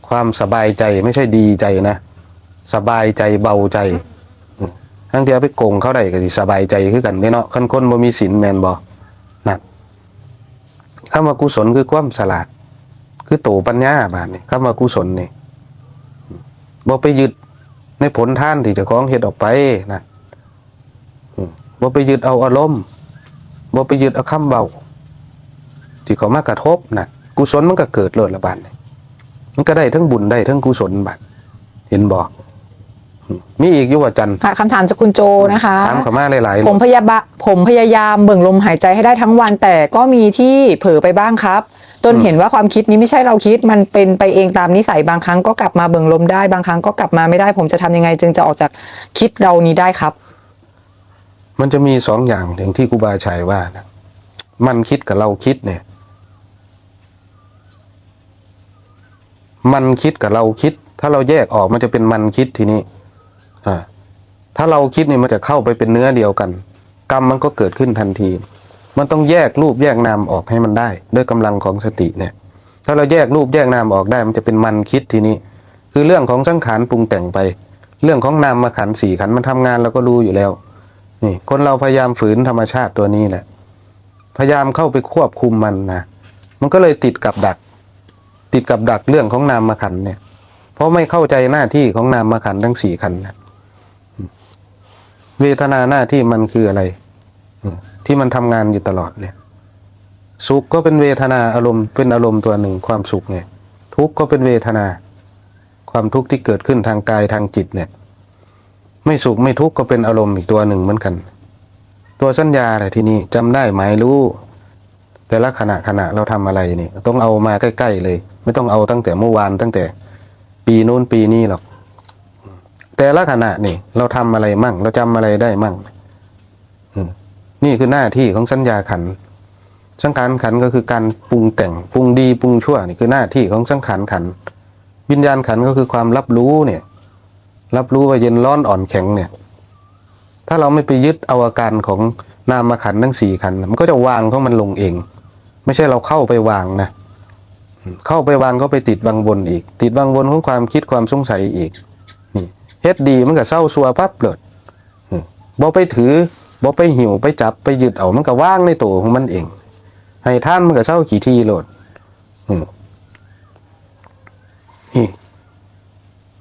ความสบายใจ ไม่ใช่ดีใจนะ สบายใจ เบาใจ อืม ลางเทื่อไปโกงเขาได้ก็สิสบายใจคือกันเด้เนาะ คันคนบ่มีศีลแม่นบ่ นั่น คำว่ากุศลคือความฉลาด คือโตปัญญา บาดนี้ คำว่ากุศลนี่ บ่ไปยึดในผลทานที่เจ้าของเฮ็ดออกไปนะ อืม บ่ไปยึดเอาอารมณ์ บ่ไปยึดเอาคำเว้า ที่เข้ามากระทบนั่น กุศลมันก็เกิดโลดละบาดนี้ มันก็ได้ทั้งบุญได้ทั้งกุศลบาด เห็นบ่ อืม มีอีกอยู่บ่จัน ค่ะ คำถามจากคุณโจนะคะ ถามเข้ามาหลายๆ ผมพยาบะ ผมพยายามเบิ่งลมหายใจให้ได้ทั้งวัน แต่ก็มีที่เผลอไปบ้างครับ จน อืม เห็นว่าความคิดนี้ไม่ใช่เราคิด มันเป็นไปเองตามนิสัย บางครั้งก็กลับมาเบิ่งลมได้ บางครั้งก็กลับมาไม่ได้ ผมจะทำยังไงจึงจะออกจากคิดเหล่านี้ได้ครับ มันจะมีสองอย่างอย่างที่ครูบาฉายว่านะ มันคิดกับเราคิดเนี่ย มันคิดกับเราคิด ถ้าเราแยกออกมันจะเป็นมันคิดทีนี้ อ่า ถ้าเราคิดนี่มันจะเข้าไปเป็นเนื้อเดียวกัน กรรมมันก็เกิดขึ้นทันที มันต้องแยกรูปแยกนามออกให้มันได้ ด้วยกำลังของสติเนี่ย ถ้าเราแยกรูปแยกนามออกได้ มันจะเป็นมันคิดทีนี้ คือเรื่องของสังขารปรุงแต่งไป เรื่องของนามขันธ์สี่ขันธ์มันทำงานเราก็รู้อยู่แล้ว นี่ คนเราพยายามฝืนธรรมชาติตัวนี้แหละ พยายามเข้าไปควบคุมมันนะ มันก็เลยติดกับดัก ติดกับดักเรื่องของนามขันธ์เนี่ย เพราะไม่เข้าใจหน้าที่ของนามขันธ์ทั้งสี่ขันธ์นะ เวทนาหน้าที่มันคืออะไร ที่มันทำงานอยู่ตลอดเนี่ย สุขก็เป็นเวทนา อารมณ์ เป็นอารมณ์ตัวหนึ่ง ความสุขเนี่ย ทุกข์ก็เป็นเวทนา ความทุกข์ที่เกิดขึ้นทางกายทางจิตเนี่ย ไม่สุขไม่ทุกข์ก็เป็นอารมณ์อีกตัวหนึ่งเหมือนกัน ตัวสัญญาแหละทีนี้ จำได้หมายรู้ แต่ละขณะขณะเราทำอะไรนี่ ต้องเอามาใกล้ๆเลย ไม่ต้องเอาตั้งแต่เมื่อวาน ตั้งแต่ปีนู้นปีนี้หรอก แต่ละขณะนี่ เราทำอะไรมั่ง เราจำอะไรได้มั่ง อืม นี่คือหน้าที่ของสัญญาขันธ์ สังขารขันธ์ก็คือการปรุงแต่ง ปรุงดีปรุงชั่ว นี่คือหน้าที่ของสังขารขันธ์ วิญญาณขันธ์ก็คือความรับรู้เนี่ย รับรู้ว่าเย็นร้อนอ่อนแข็งเนี่ย ถ้าเราไม่ไปยึดเอาอาการของนามขันธ์ทั้งสี่ขันธ์ มันก็จะวางของมันลงเอง ไม่ใช่เราเข้าไปวางนะ เข้าไปวางก็ไปติดบังบนอีก ติดบังบนของความคิดความสงสัยอีก นี่ เฮ็ดดีมันก็เซาซัวปั๊บโลด อืม บ่ไปถือ บ่ไปหิ้ว ไปจับ ไปยึดเอา มันก็วางในโตของมันเอง ให้ทานมันก็เซาขี้ถี่โลด อืม นี่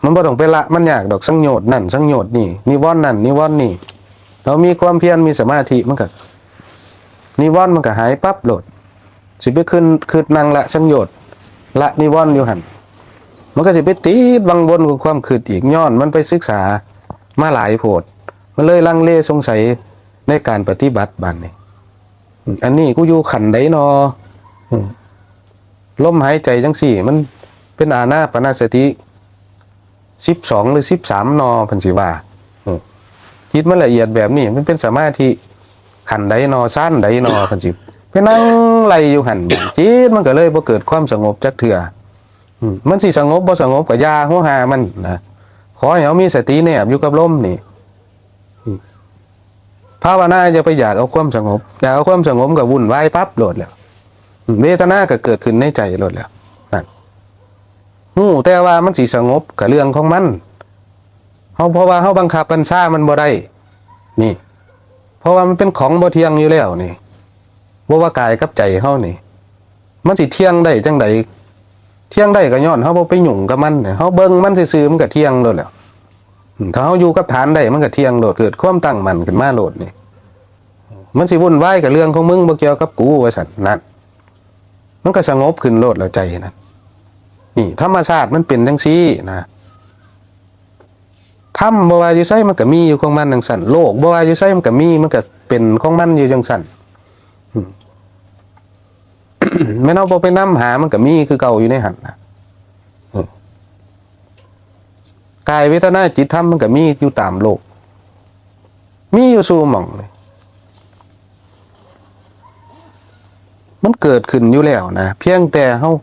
มันบ่ต้องไปละมันยากดอก สังโยชน์นั่น สังโยชน์นี่ นิวรณ์นั่น นิวรณ์นี่ เรามีความเพียร มีสมาธิ มันก็ นิวรณ์มันก็หายปั๊บโลด สิไปขึ้น คิดนั่งละสังโยชน์ ละนิวรณ์อยู่หั่น ມັນກໍຊິໄປຕິດວັງວົນຂອງຄວາມຄິດອີກ, ຍ້ອນມັນໄປສຶກສາມາຫຼາຍໂພດ, ມັນເລີຍລັງເລສົງໄສໃນການປະຕິບັດບາດນີ້. ອັນນີ້ກູຢູ່ຂັ້ນໃດນໍ? ອືມ ລົມຫາຍໃຈຈັ່ງຊີ້ ມັນເປັນອານາປານະສະຕິສິບສອງ ຫຼື ສິບສາມນໍ ເພິ່ນຊິວ່າ. ເອີ ຈິດມັນລະອຽດແບບນີ້ ມັນເປັນສະມາທິຂັ້ນໃດນໍ? ຊານໃດນໍ? ເພິ່ນຊິໄປນັ່ງໄລ່ຢູ່ຫັ້ນ ຈິດມັນກໍເລີຍບໍ່ເກີດຄວາມສະຫງົບຈັກເທື່ອ. ອືມ ມັນຊິສະຫງົບບໍ່ສະຫງົບກໍຢ່າຫົວຫາມັນນະ, ຂໍໃຫ້ເຮົາມີສະຕິແນບຢູ່ກັບລົມນີ້. ອືມ ພາວະນາຢ່າໄປຢາກເອົາຄວາມສະຫງົບ, ຢາກເອົາຄວາມສະຫງົບກໍວຸ່ນວາຍປັບໂລດແລ້ວ. ອືມ ເວທະນາກໍເກີດຂຶ້ນໃນໃຈໂລດແລ້ວ. ນັ້ນ ຮູ້ແຕ່ວ່າມັນຊິສະຫງົບກໍເລື່ອງຂອງມັນ, ເຮົາ ເພາະວ່າເຮົາບັງຄັບບັນຊາມັນບໍ່ໄດ້. ນີ້ ເພາະວ່າມັນເປັນຂອງບໍ່ທ່ຽງຢູ່ແລ້ວນີ້, ບໍ່ວ່າກາຍກັບໃຈເຮົານີ້ ມັນຊິທ່ຽງໄດ້ຈັ່ງໃດ? ທ່ຽງໄດ້ກໍຍ້ອນເຮົາບໍ່ໄປຫຍຸ້ງກັບມັນ, ເຮົາເບິ່ງມັນຊື່ໆ ມັນກໍທ່ຽງໂລດແລ້ວ. ອືມ ຖ້າເຮົາຢູ່ກັບຖານໄດ້ ມັນກໍທ່ຽງໂລດ, ເກີດຄວາມຕັ້ງໝັ້ນຂຶ້ນມາໂລດນີ້. ມັນຊິວຸ່ນວາຍກໍເລື່ອງຂອງມຶງ, ບໍ່ກ່ຽວກັບກູ, ວ່າຊັ້ນ. ນັ້ນ ມັນກໍສະຫງົບຂຶ້ນໂລດແລ້ວ ໃຈນັ້ນ. ນີ້ ທຳມະຊາດມັນເປັນຈັ່ງຊີ້ນະ. ທຳບໍ່ວ່າຢູ່ໃສມັນກໍມີຢູ່ຂອງມັນຈັ່ງຊັ້ນ, ໂລກບໍ່ວ່າຢູ່ໃສມັນກໍມີ, ມັນກໍເປັນຂອງມັນຢູ່ຈັ່ງຊັ້ນ. ອືມ ແມ່ນເຮົາບໍ່ໄປນຳຫາ ມັນກໍມີຄືເກົ່າຢູ່ໃນຫັ້ນນະ. ເອີ ກາຍເວທະນາຈິດທຳ ມັນກໍມີຢູ່ຕາມໂລກ, ມີຢູ່ສູ່ໝ່ອງ. ມັນເກີດຂຶ້ນຢູ່ແລ້ວນະ, ພຽງແຕ່ເຮົາ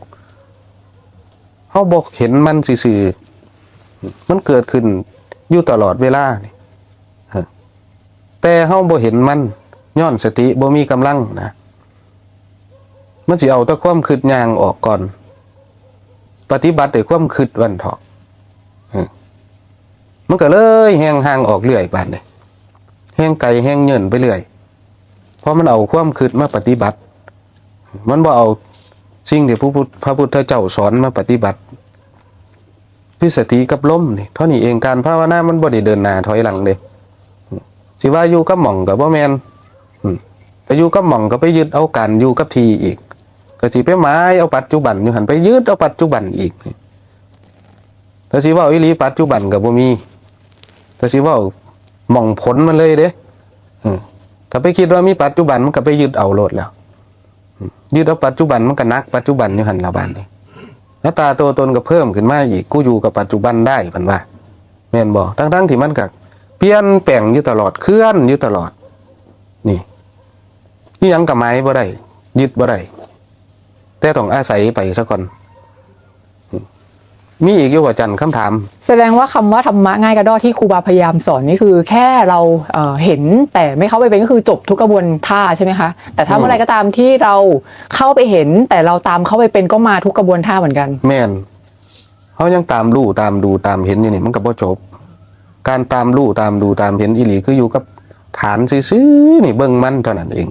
ເຮົາບໍ່ເຫັນມັນຊື່ໆ, ມັນເກີດຂຶ້ນຢູ່ຕະຫຼອດເວລານີ້. ແຕ່ເຮົາບໍ່ເຫັນມັນ ຍ້ອນສະຕິບໍ່ມີກຳລັງນະ, ມັນຊິເອົາແຕ່ຄວາມຄິດຍ່າງອອກກ່ອນ, ປະຕິບັດດ້ວຍຄວາມຄິດວ່າຊັ້ນເຖາະ. ເອີ ມັນກໍເລີຍແຮ່ງຫ່າງອອກເລື້ອຍບາດນີ້, ແຮ່ງໄກແຮ່ງເຍີ້ນໄປເລື້ອຍ, ເພາະມັນເອົາຄວາມຄິດມາປະຕິບັດ. ມັນບໍ່ເອົາສິ່ງທີ່ພະພຸດ ພະພຸດທະເຈົ້າສອນມາປະຕິບັດ, ຄືສະຕິກັບລົມນີ້. ເທົ່ານີ້ເອງ ການພາວະນາມັນບໍ່ໄດ້ເດີນໜ້າຖອຍຫຼັງເດ້. ຊິວ່າຢູ່ກັບໝ່ອງກໍບໍ່ແມ່ນ, ອືມ ໄປຢູ່ກັບໝ່ອງກໍໄປຍຶດເອົາການຢູ່ກັບທີ່ອີກ, ກໍຊິໄປໝາຍເອົາປັດຈຸບັນຢູ່ຫັ້ນ, ໄປຍຶດເອົາປັດຈຸບັນອີກ. ຖ້າຊິເວົ້າອີ່ຫຼີ ປັດຈຸບັນກໍບໍ່ມີ, ຖ້າຊິເວົ້າໝ່ອງຜົນມັນເລີຍເດ້. ເອີ ຖ້າໄປຄິດວ່າມີປັດຈຸບັນ ມັນກໍໄປຍຶດເອົາໂລດແລ້ວ. ອືມ ຍຶດເອົາປັດຈຸບັນ ມັນກໍໜັກປັດຈຸບັນຢູ່ຫັ້ນລະບາດນີ້. ອັດຕາຕົວຕົນກໍເພີ່ມຂຶ້ນມາອີກ, ກູຢູ່ກັບປັດຈຸບັນໄດ້ ເພິ່ນວ່າ, ແມ່ນບໍ່? ທັງໆທີ່ມັນກໍປ່ຽນແປງຢູ່ຕະຫຼອດ, ເຄື່ອນຢູ່ຕະຫຼອດ. ນີ້ ອີ່ຫຍັງກໍໝາຍບໍ່ໄດ້, ຍຶດບໍ່ໄດ້, ແຕ່ຕ້ອງອາໄສໄປຊະກ່ອນ. ມີອີກຢູ່ບໍ່ ອາຈານ ຄຳຖາມ? ສະແດງວ່າຄຳວ່າທຳມະງ່າຍກະດໍ້ທີ່ຄູບາພະຍາຍາມສອນນີ້ ຄືແຄ່ເຮົາ ເອີ ເຫັນແຕ່ໄມ່ເຂົ້າໄປເປັນ ກໍຄືຈົບທຸກກະບວນທ່າ ໃຊ່ໄໝຄະ? ແຕ່ຖ້າ ອືມ ເມື່ອໃດກໍຕາມທີ່ເຮົາເຂົ້າໄປເຫັນ ແຕ່ເຮົາຕາມເຂົ້າໄປເປັນ ກໍມາທຸກກະບວນທ່າເໝືອນກັນ. ແມ່ນ. ເຮົາຍັງຕາມຮູ້ ຕາມດູ ຕາມເຫັນຢູ່ນີ້ ມັນກໍບໍ່ຈົບ. ການຕາມຮູ້ ຕາມດູ ຕາມເຫັນອີ່ຫຼີ ຄືຢູ່ກັບຖານຊື່ໆນີ້ ເບິ່ງມັນເທົ່ານັ້ນເອງ.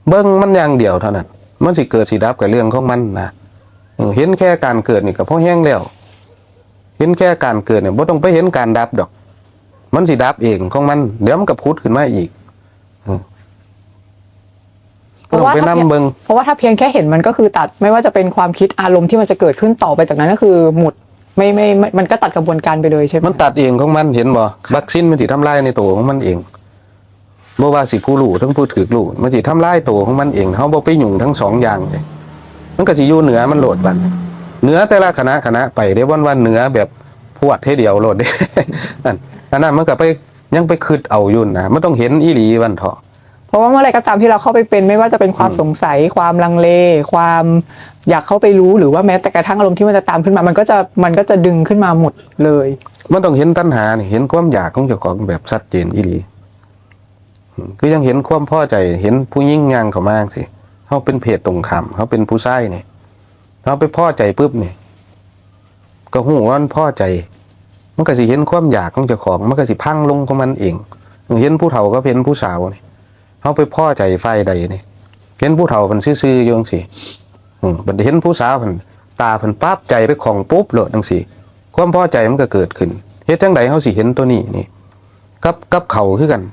ເບິ່ງມັນຢ່າງດຽວເທົ່ານັ້ນ, ມັນຊິເກີດຊິດັບກໍເລື່ອງຂອງມັນນະ. ເອີ ເຫັນແຄ່ການເກີດນີ້ກໍພໍແຮງແລ້ວ. ເຫັນແຄ່ການເກີດນີ້ ບໍ່ຕ້ອງໄປເຫັນການດັບດອກ, ມັນຊິດັບເອງຂອງມັນ, ດຽວມັນກໍຜຸດຂຶ້ນມາອີກ. ເອີ ບໍ່ຕ້ອງໄປນຳເບິ່ງ. ເພາະວ່າຖ້າພຽງແຄ່ເຫັນ ມັນກໍຄືຕັດ, ໄມ່ວ່າຈະເປັນຄວາມຄິດ, ອາລົມທີ່ມັນຈະເກີດຂຶ້ນຕໍ່ໄປຈາກນັ້ນ ກໍຄືໝົດ, ໄມ່ ໄມ່ ມັນກໍຕັດກະບວນການໄປເລີຍ ໃຊ່ໄໝ? ມັນຕັດເອງຂອງມັນ, ເຫັນບໍ່? ວັກຊິນມັນຊິທຳລາຍໃນໂຕຂອງມັນເອງ. ບໍ່ວ່າຊິຜູ້ຮູ້ທັງຜູ້ຖືກຮູ້ ມັນຊິທຳລາຍໂຕຂອງມັນເອງ, ເຮົາບໍ່ໄປຫຍຸ້ງທັງສອງຢ່າງເດ້. ມັນກໍຊິຢູ່ເໜືອມັນໂລດບັດ, ເໜືອແຕ່ລະຂະນະຂະນະໄປເດ້, ບໍ່ວ່າເໜືອແບບພວດເທື່ອດຽວໂລດເດ້. ອັນ ອັນນັ້ນມັນກໍໄປ ຍັງໄປຄິດເອົາຢູ່ນະ, ມັນຕ້ອງເຫັນອີ່ຫຼີວັນເທາະ. ເພາະວ່າເມື່ອໃດກໍຕາມທີ່ເຮົາເຂົ້າໄປເປັນ, ໄມ່ວ່າຈະເປັນຄວາມ ອືມ ສົງໄສ, ຄວາມລັງເລ, ຄວາມຢາກເຂົ້າໄປຮູ້ ຫຼືວ່າແມ້ແຕ່ກະທັ່ງອາລົມທີ່ມັນຈະຕາມຂຶ້ນມາ, ມັນກໍຈະ ມັນກໍຈະດຶງຂຶ້ນມາໝົດເລີຍ. ມັນຕ້ອງເຫັນຕັນຫານີ້, ເຫັນຄວາມຢາກຂອງເຈົ້າຂອງແບບຊັດເຈນອີ່ຫຼີ. ອືມ ຄືຍັງເຫັນຄວາມພໍໃຈ, ເຫັນຜູ້ຍິງຍ່າງເຂົ້າມາຈັ່ງຊີ້, ເຮົາເປັນເພດຕົງຂ້າມ, ເຮົາເປັນຜູ້ຊາຍນີ້, ເຮົາໄປພໍໃຈປຶບນີ້ ກໍຮູ້ວ່າມັນພໍໃຈ, ມັນກໍຊິເຫັນຄວາມຢາກຂອງເຈົ້າຂອງ, ມັນກໍຊິພັງລົງຂອງມັນເອງ. ເຫັນຜູ້ເຖົ້າກັບເຫັນຜູ້ສາວນີ້, ເຮົາໄປພໍໃຈຝ່າຍໃດນີ້, ເຫັນຜູ້ເຖົ້າເພິ່ນຊື່ໆຢູ່ຈັ່ງຊີ້, ອືມ ບັດເຫັນຜູ້ສາວເພິ່ນ, ຕາເພິ່ນປັບໃຈໄປຂ້ອງປຸບໂລດຈັ່ງຊີ້, ຄວາມພໍໃຈມັນກໍເກີດຂຶ້ນ. ເຮັດຈັ່ງໃດເຮົາຊິເຫັນໂຕນີ້ນີ້? ກັບ ກັບເຂົ້າຄືກັນ.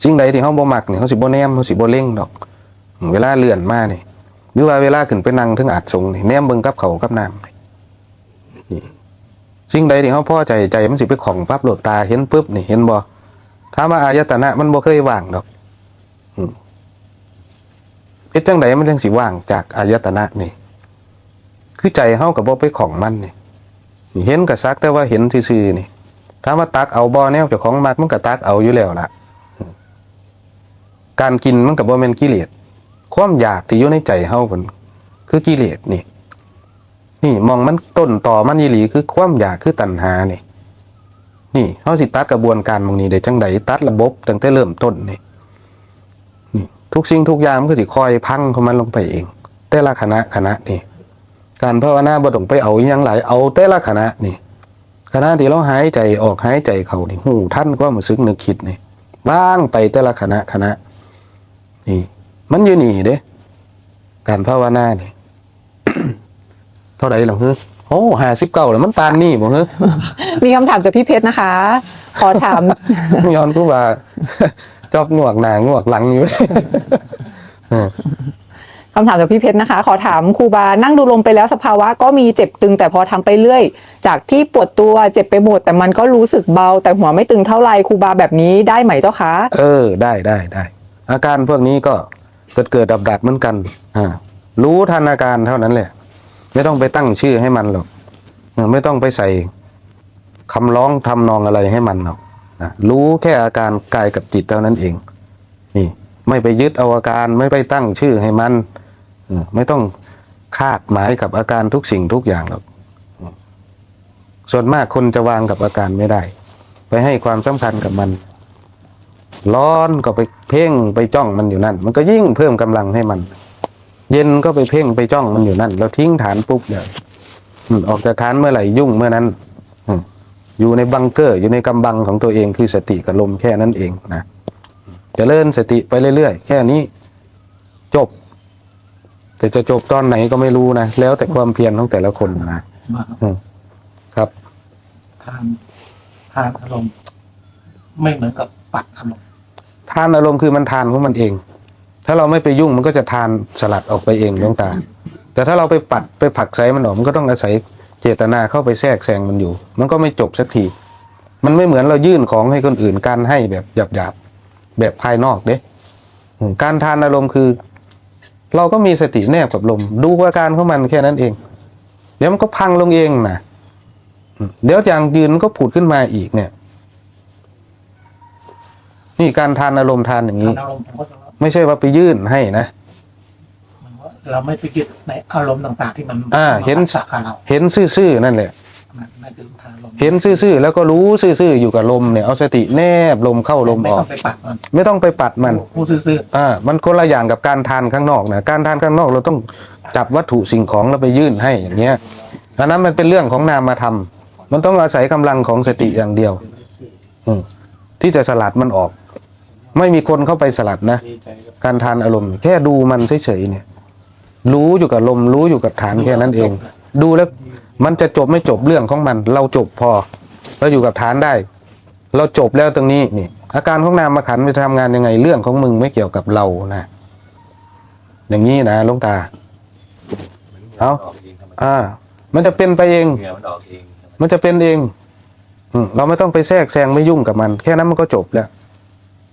ສິ່ງໃດທີ່ເຮົາບໍ່ມັກນີ້ ເຮົາຊິບໍ່ແນມ, ເຮົາຊິບໍ່ເລັງດອກ. ເວລາເລື່ອນມານີ້ ຫຼືວ່າເວລາຂຶ້ນໄປນັ່ງເທິງອາດສົງນີ້ ແນມເບິ່ງກັບເຂົ້າກັບນ້ຳນີ້. ສິ່ງໃດທີ່ເຮົາພໍໃຈ ໃຈມັນຊິໄປຂ້ອງປັບໂລດ. ຕາເຫັນປຶບນີ້ ເຫັນບໍ່? ຖາມວ່າອາຍະຕະນະມັນບໍ່ເຄີຍວ່າງດອກ. ອືມ ເຮັດຈັ່ງໃດມັນຈັ່ງຊິວ່າງຈາກອາຍະຕະນະນີ້? ຄືໃຈເຮົາກໍບໍ່ໄປຂ້ອງມັນນີ້. ນີ້ເຫັນກໍສັກແຕ່ວ່າເຫັນຊື່ໆນີ້. ຖາມວ່າຕັກເອົາບໍ່? ແນວເຈົ້າຂອງມັກມັນກໍຕັກເອົາຢູ່ແລ້ວລະ. ການກິນມັນກໍບໍ່ແມ່ນກິເລດ. ຄວາມຢາກທີ່ຢູ່ໃນໃຈເຮົາພຸ້ນ ຄືກິເລດນີ້. ນີ້ ໝ່ອງມັນຕົ້ນຕໍມັນອີ່ຫຼີ ຄືຄວາມຢາກ ຄືຕັນຫານີ້. ນີ້ ເຮົາຊິຕັດກະບວນການໝ່ອງນີ້ໄດ້ຈັ່ງໃດ? ຕັດລະບົບຕັ້ງແຕ່ເລີ່ມຕົ້ນນີ້. ນີ້ ທຸກສິ່ງທຸກຢ່າງມັນກໍຊິຄ່ອຍພັງຂອງມັນລົງໄປເອງ ແຕ່ລະຂະນະຂະນະນີ້. ການພາວະນາບໍ່ຕ້ອງໄປເອົາອີ່ຫຍັງຫຼາຍ ເອົາແຕ່ລະຂະນະນີ້. ຂະນະທີ່ເຮົາຫາຍໃຈອອກ ຫາຍໃຈເຂົ້ານີ້ ຮູ້ທັນຄວາມຮູ້ສຶກນຶກຄິດນີ້ ວາງໄປແຕ່ລະຂະນະຂະນະນີ້. ມັນຢູ່ນີ້ເດ້ ການພາວະນານີ້. ເທົ່າໃດແລ້ວຫື? ໂອ້ ຫ້າສິບເກົ້າແລ້ວ ມັນປານນີ້ບໍ່ຫື? มีคำถามจากพี่เพชรนะคะ ขอถาม ຍ້ອນຄືວ່າຈອບງວກໜ້າງວກຫຼັງຢູ່. คำถามจากพี่เพชรนะคะ ขอถามครูบา นั่งดูลมไปแล้วสภาวะก็มีเจ็บตึง แต่พอทำไปเรื่อย จากที่ปวดตัวเจ็บไปหมด แต่มันก็รู้สึกเบา แต่หัวไม่ตึงเท่าไหร่ ครูบา แบบนี้ได้ไหมเจ้าคะ? ເອີ ໄດ້ ໄດ້ ໄດ້. ອາການພວກນີ້ກໍເກີດໆດັບໆເໝືອນກັນ. ອາ ຮູ້ທັນອາການເທົ່ານັ້ນແຫຼະ. ໄມ່ຕ້ອງໄປຕັ້ງຊື່ໃຫ້ມັນຫຼອກ. ເອີ ໄມ່ຕ້ອງໄປໃສ່ຄຳຮ້ອງທຳນອງອະໄລໃຫ້ມັນຫຼອກນະ. ຮູ້ແຄ່ອາການກາຍກັບຈິດເທົ່ານັ້ນເອງ. ນີ້ ໄມ່ໄປຍຶດເອົາອາການ ໄມ່ໄປຕັ້ງຊື່ໃຫ້ມັນ. ເອີ ໄມ່ຕ້ອງຄາດໝາຍກັບອາການທຸກສິ່ງທຸກຢ່າງຫຼອກ. ສ່ວນມາກຄົນຈະວາງກັບອາການໄມ່ໄດ້ ໄປໃຫ້ຄວາມສຳຄັນກັບມັນ. ຮ້ອນກໍໄປເພັ່ງໄປຈ້ອງມັນຢູ່ນັ້ນ ມັນກໍຍິ່ງເພີ່ມກຳລັງໃຫ້ມັນ. ເຢັນກໍໄປເພັ່ງໄປຈ້ອງມັນຢູ່ນັ້ນ ແລ້ວຖິ້ງຖານປຸບເລີຍ. ອືມ ອອກຈາກຖານເມື່ອໃດຫຍຸ້ງເມື່ອນັ້ນ. ອືມ ຢູ່ໃນບັງເກີ ຢູ່ໃນກຳບັງຂອງຕົວເອງ ຄືສະຕິກັບລົມແຄ່ນັ້ນເອງນະ. ຈະເລີນສະຕິໄປເລື້ອຍໆ ແຄ່ນີ້ ຈົບ. ແຕ່ຈະຈົບຕອນໄຫນກໍໄມ່ຮູ້ນະ ແລ້ວແຕ່ຄວາມພຽນຂອງແຕ່ລະຄົນນະ. ອືມ ຄັບ. ທານ ທານອາລົມ ໄມ່ເໝືອນກັບປັດອາລົມ. ທານອາລົມຄືມັນທານຂອງມັນເອງ. ຖ້າເຮົາໄມ່ໄປຫຍຸ້ງ ມັນກໍຈະທານສະຫຼັດອອກໄປເອງ ຫຼວງຕາ. ແຕ່ຖ້າເຮົາໄປປັດໄປຜັກໃສມັນອອກ ມັນກໍຕ້ອງອາໄສເຈດຕະນາເຂົ້າໄປແຊກແຊງມັນຢູ່ ມັນກໍໄມ່ຈົບສັກທີ. ມັນໄມ່ເໝືອນເຮົາຍື່ນຂອງໃຫ້ຄົນອື່ນ ການໃຫ້ແບບຫຍາບໆ ແບບພາຍນອກເດ້. ອືມ ການທານອາລົມຄື ເຮົາກໍມີສະຕິແນບກັບລົມ ດູອາການຂອງມັນແຄ່ນັ້ນເອງ. ດຽວມັນກໍພັງລົງເອງນະ. ອືມ ດຽວຢ່າງອື່ນມັນກໍຜຸດຂຶ້ນມາອີກເນຍ. ນີ້ການທານອາລົມ ທານຢ່າງນີ້ ທານອາລົມ ໄມ່ໃຊ່ວ່າໄປຍື່ນໃຫ້ນະ. ເຮົາໄມ່ໄປຍຶດໃນອາລົມຕ່າງໆທີ່ມັນ ອ່າ ມາ ເຫັນ ມາສັກກັບເຮົາ ເຫັນຊື່ໆນັ້ນແຫຼະ. ເຫັນຊື່ໆ ແລ້ວກໍຮູ້ຊື່ໆຢູ່ກັບລົມນີ້ ເອົາສະຕິແນບລົມເຂົ້າລົມອອກ ໄມ່ຕ້ອງໄປປັດມັນ ໄມ່ຕ້ອງໄປປັດມັນ ຮູ້ຊື່ໆ. ອ່າ ມັນຄົນລະຢ່າງກັບການທານຂ້າງນອກນະ. ການທານຂ້າງນອກເຮົາຕ້ອງຈັບວັດຖຸສິ່ງຂອງແລ້ວໄປຍື່ນໃຫ້ຢ່າງເນີ້ຍ. ອັນນັ້ນມັນເປັນເລື່ອງຂອງນາມະທຳ ມັນຕ້ອງອາໄສກຳລັງຂອງສະຕິຢ່າງດຽວ ອືມ ທີ່ຈະສະຫຼັດມັນອອກ. ໄມ່ມີຄົນເຂົ້າໄປສະຫຼັດນະ ການທານອາລົມ ແຄ່ດູມັນເສີຍໆນີ້ ຮູ້ຢູ່ກັບລົມ ຮູ້ຢູ່ກັບຖານແຄ່ນັ້ນເອງ. ດູແລ້ວມັນຈະຈົບໄມ່ຈົບເລື່ອງຂອງມັນ ເຮົາຈົບພໍ ເຮົາຢູ່ກັບຖານໄດ້ ເຮົາຈົບແລ້ວຕົງນີ້. ນີ້ອາການຂອງນາມະຂັນມັນຈະທຳງານຍັງໄງ ເລື່ອງຂອງມຶງ ໄມ່ກ່ຽວກັບເຮົານະ. ຢ່າງນີ້ນະ ຫຼວງຕາ. ເອົາ ອ່າ ມັນຈະເປັນໄປເອງ ມັນຈະເປັນເອງ. ອືມ ເຮົາໄມ່ຕ້ອງໄປແຊກແຊງ ໄປຫຍຸ້ງກັບມັນ ແຄ່ນັ້ນມັນກໍຈົບແລ້ວ.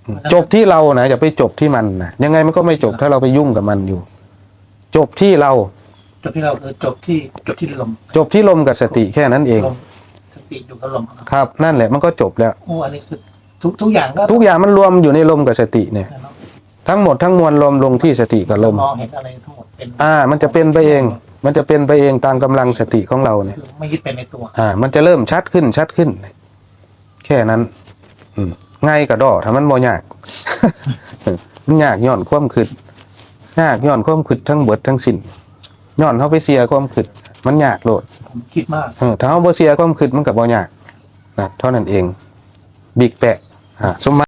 ອືມ ຈົບທີ່ເຮົານະ ຢ່າໄປຈົບທີ່ມັນນະ. ຍັງໄງມັນກໍໄມ່ຈົບ ຖ້າເຮົາໄປຫຍຸ້ງກັບມັນຢູ່. ຈົບທີ່ເຮົາ ຈົບທີ່ເຮົາ ຄືຈົບທີ່ ຈົບທີ່ລົມ ຈົບທີ່ລົມກັບສະຕິແຄ່ນັ້ນເອງ. ລົມ ສະຕິຢູ່ກັບລົມ ຄັບ ນັ້ນແຫຼະ ມັນກໍຈົບແລ້ວ. ໂອ້ ອັນນີ້ຄືທຸກ ທຸກຢ່າງກໍ ທຸກຢ່າງມັນລວມຢູ່ໃນລົມກັບສະຕິນີ້ ທັງໝົດທັງມວນລວມລົງທີ່ສະຕິກັບລົມ. ມອງເຫັນອາໄລທັງໝົດເປັນ ອ່າ ມັນຈະເປັນໄປເອງ ມັນຈະເປັນໄປເອງຕາມກຳລັງສະຕິຂອງເຮົານີ້. ຄືໄມ່ຍຶດເປັນໃນຕົວ ອ່າ ມັນຈະເລີ່ມຊັດຂຶ້ນ ຊັດຂຶ້ນ ແຄ່ນັ້ນ. ອືມ ງ່າຍກະດໍ້ ຖ້າມັນບໍ່ຍາກ ມັນຍາກຍ້ອນຄວາມຄິດ ຍາກຍ້ອນຄວາມຄິດທັງເບິດທັງສິ້ນ. ຍ້ອນເຮົາໄປເສຍຄວາມຄິດ ມັນຍາກໂລດ. ຄິດມາກ ເອີ ຖ້າເຮົາບໍ່ເສຍຄວາມຄິດ ມັນກໍບໍ່ຍາກນະ ເທົ່ານັ້ນເອງ. ບິກແປະ ອ່າ ສົມມາ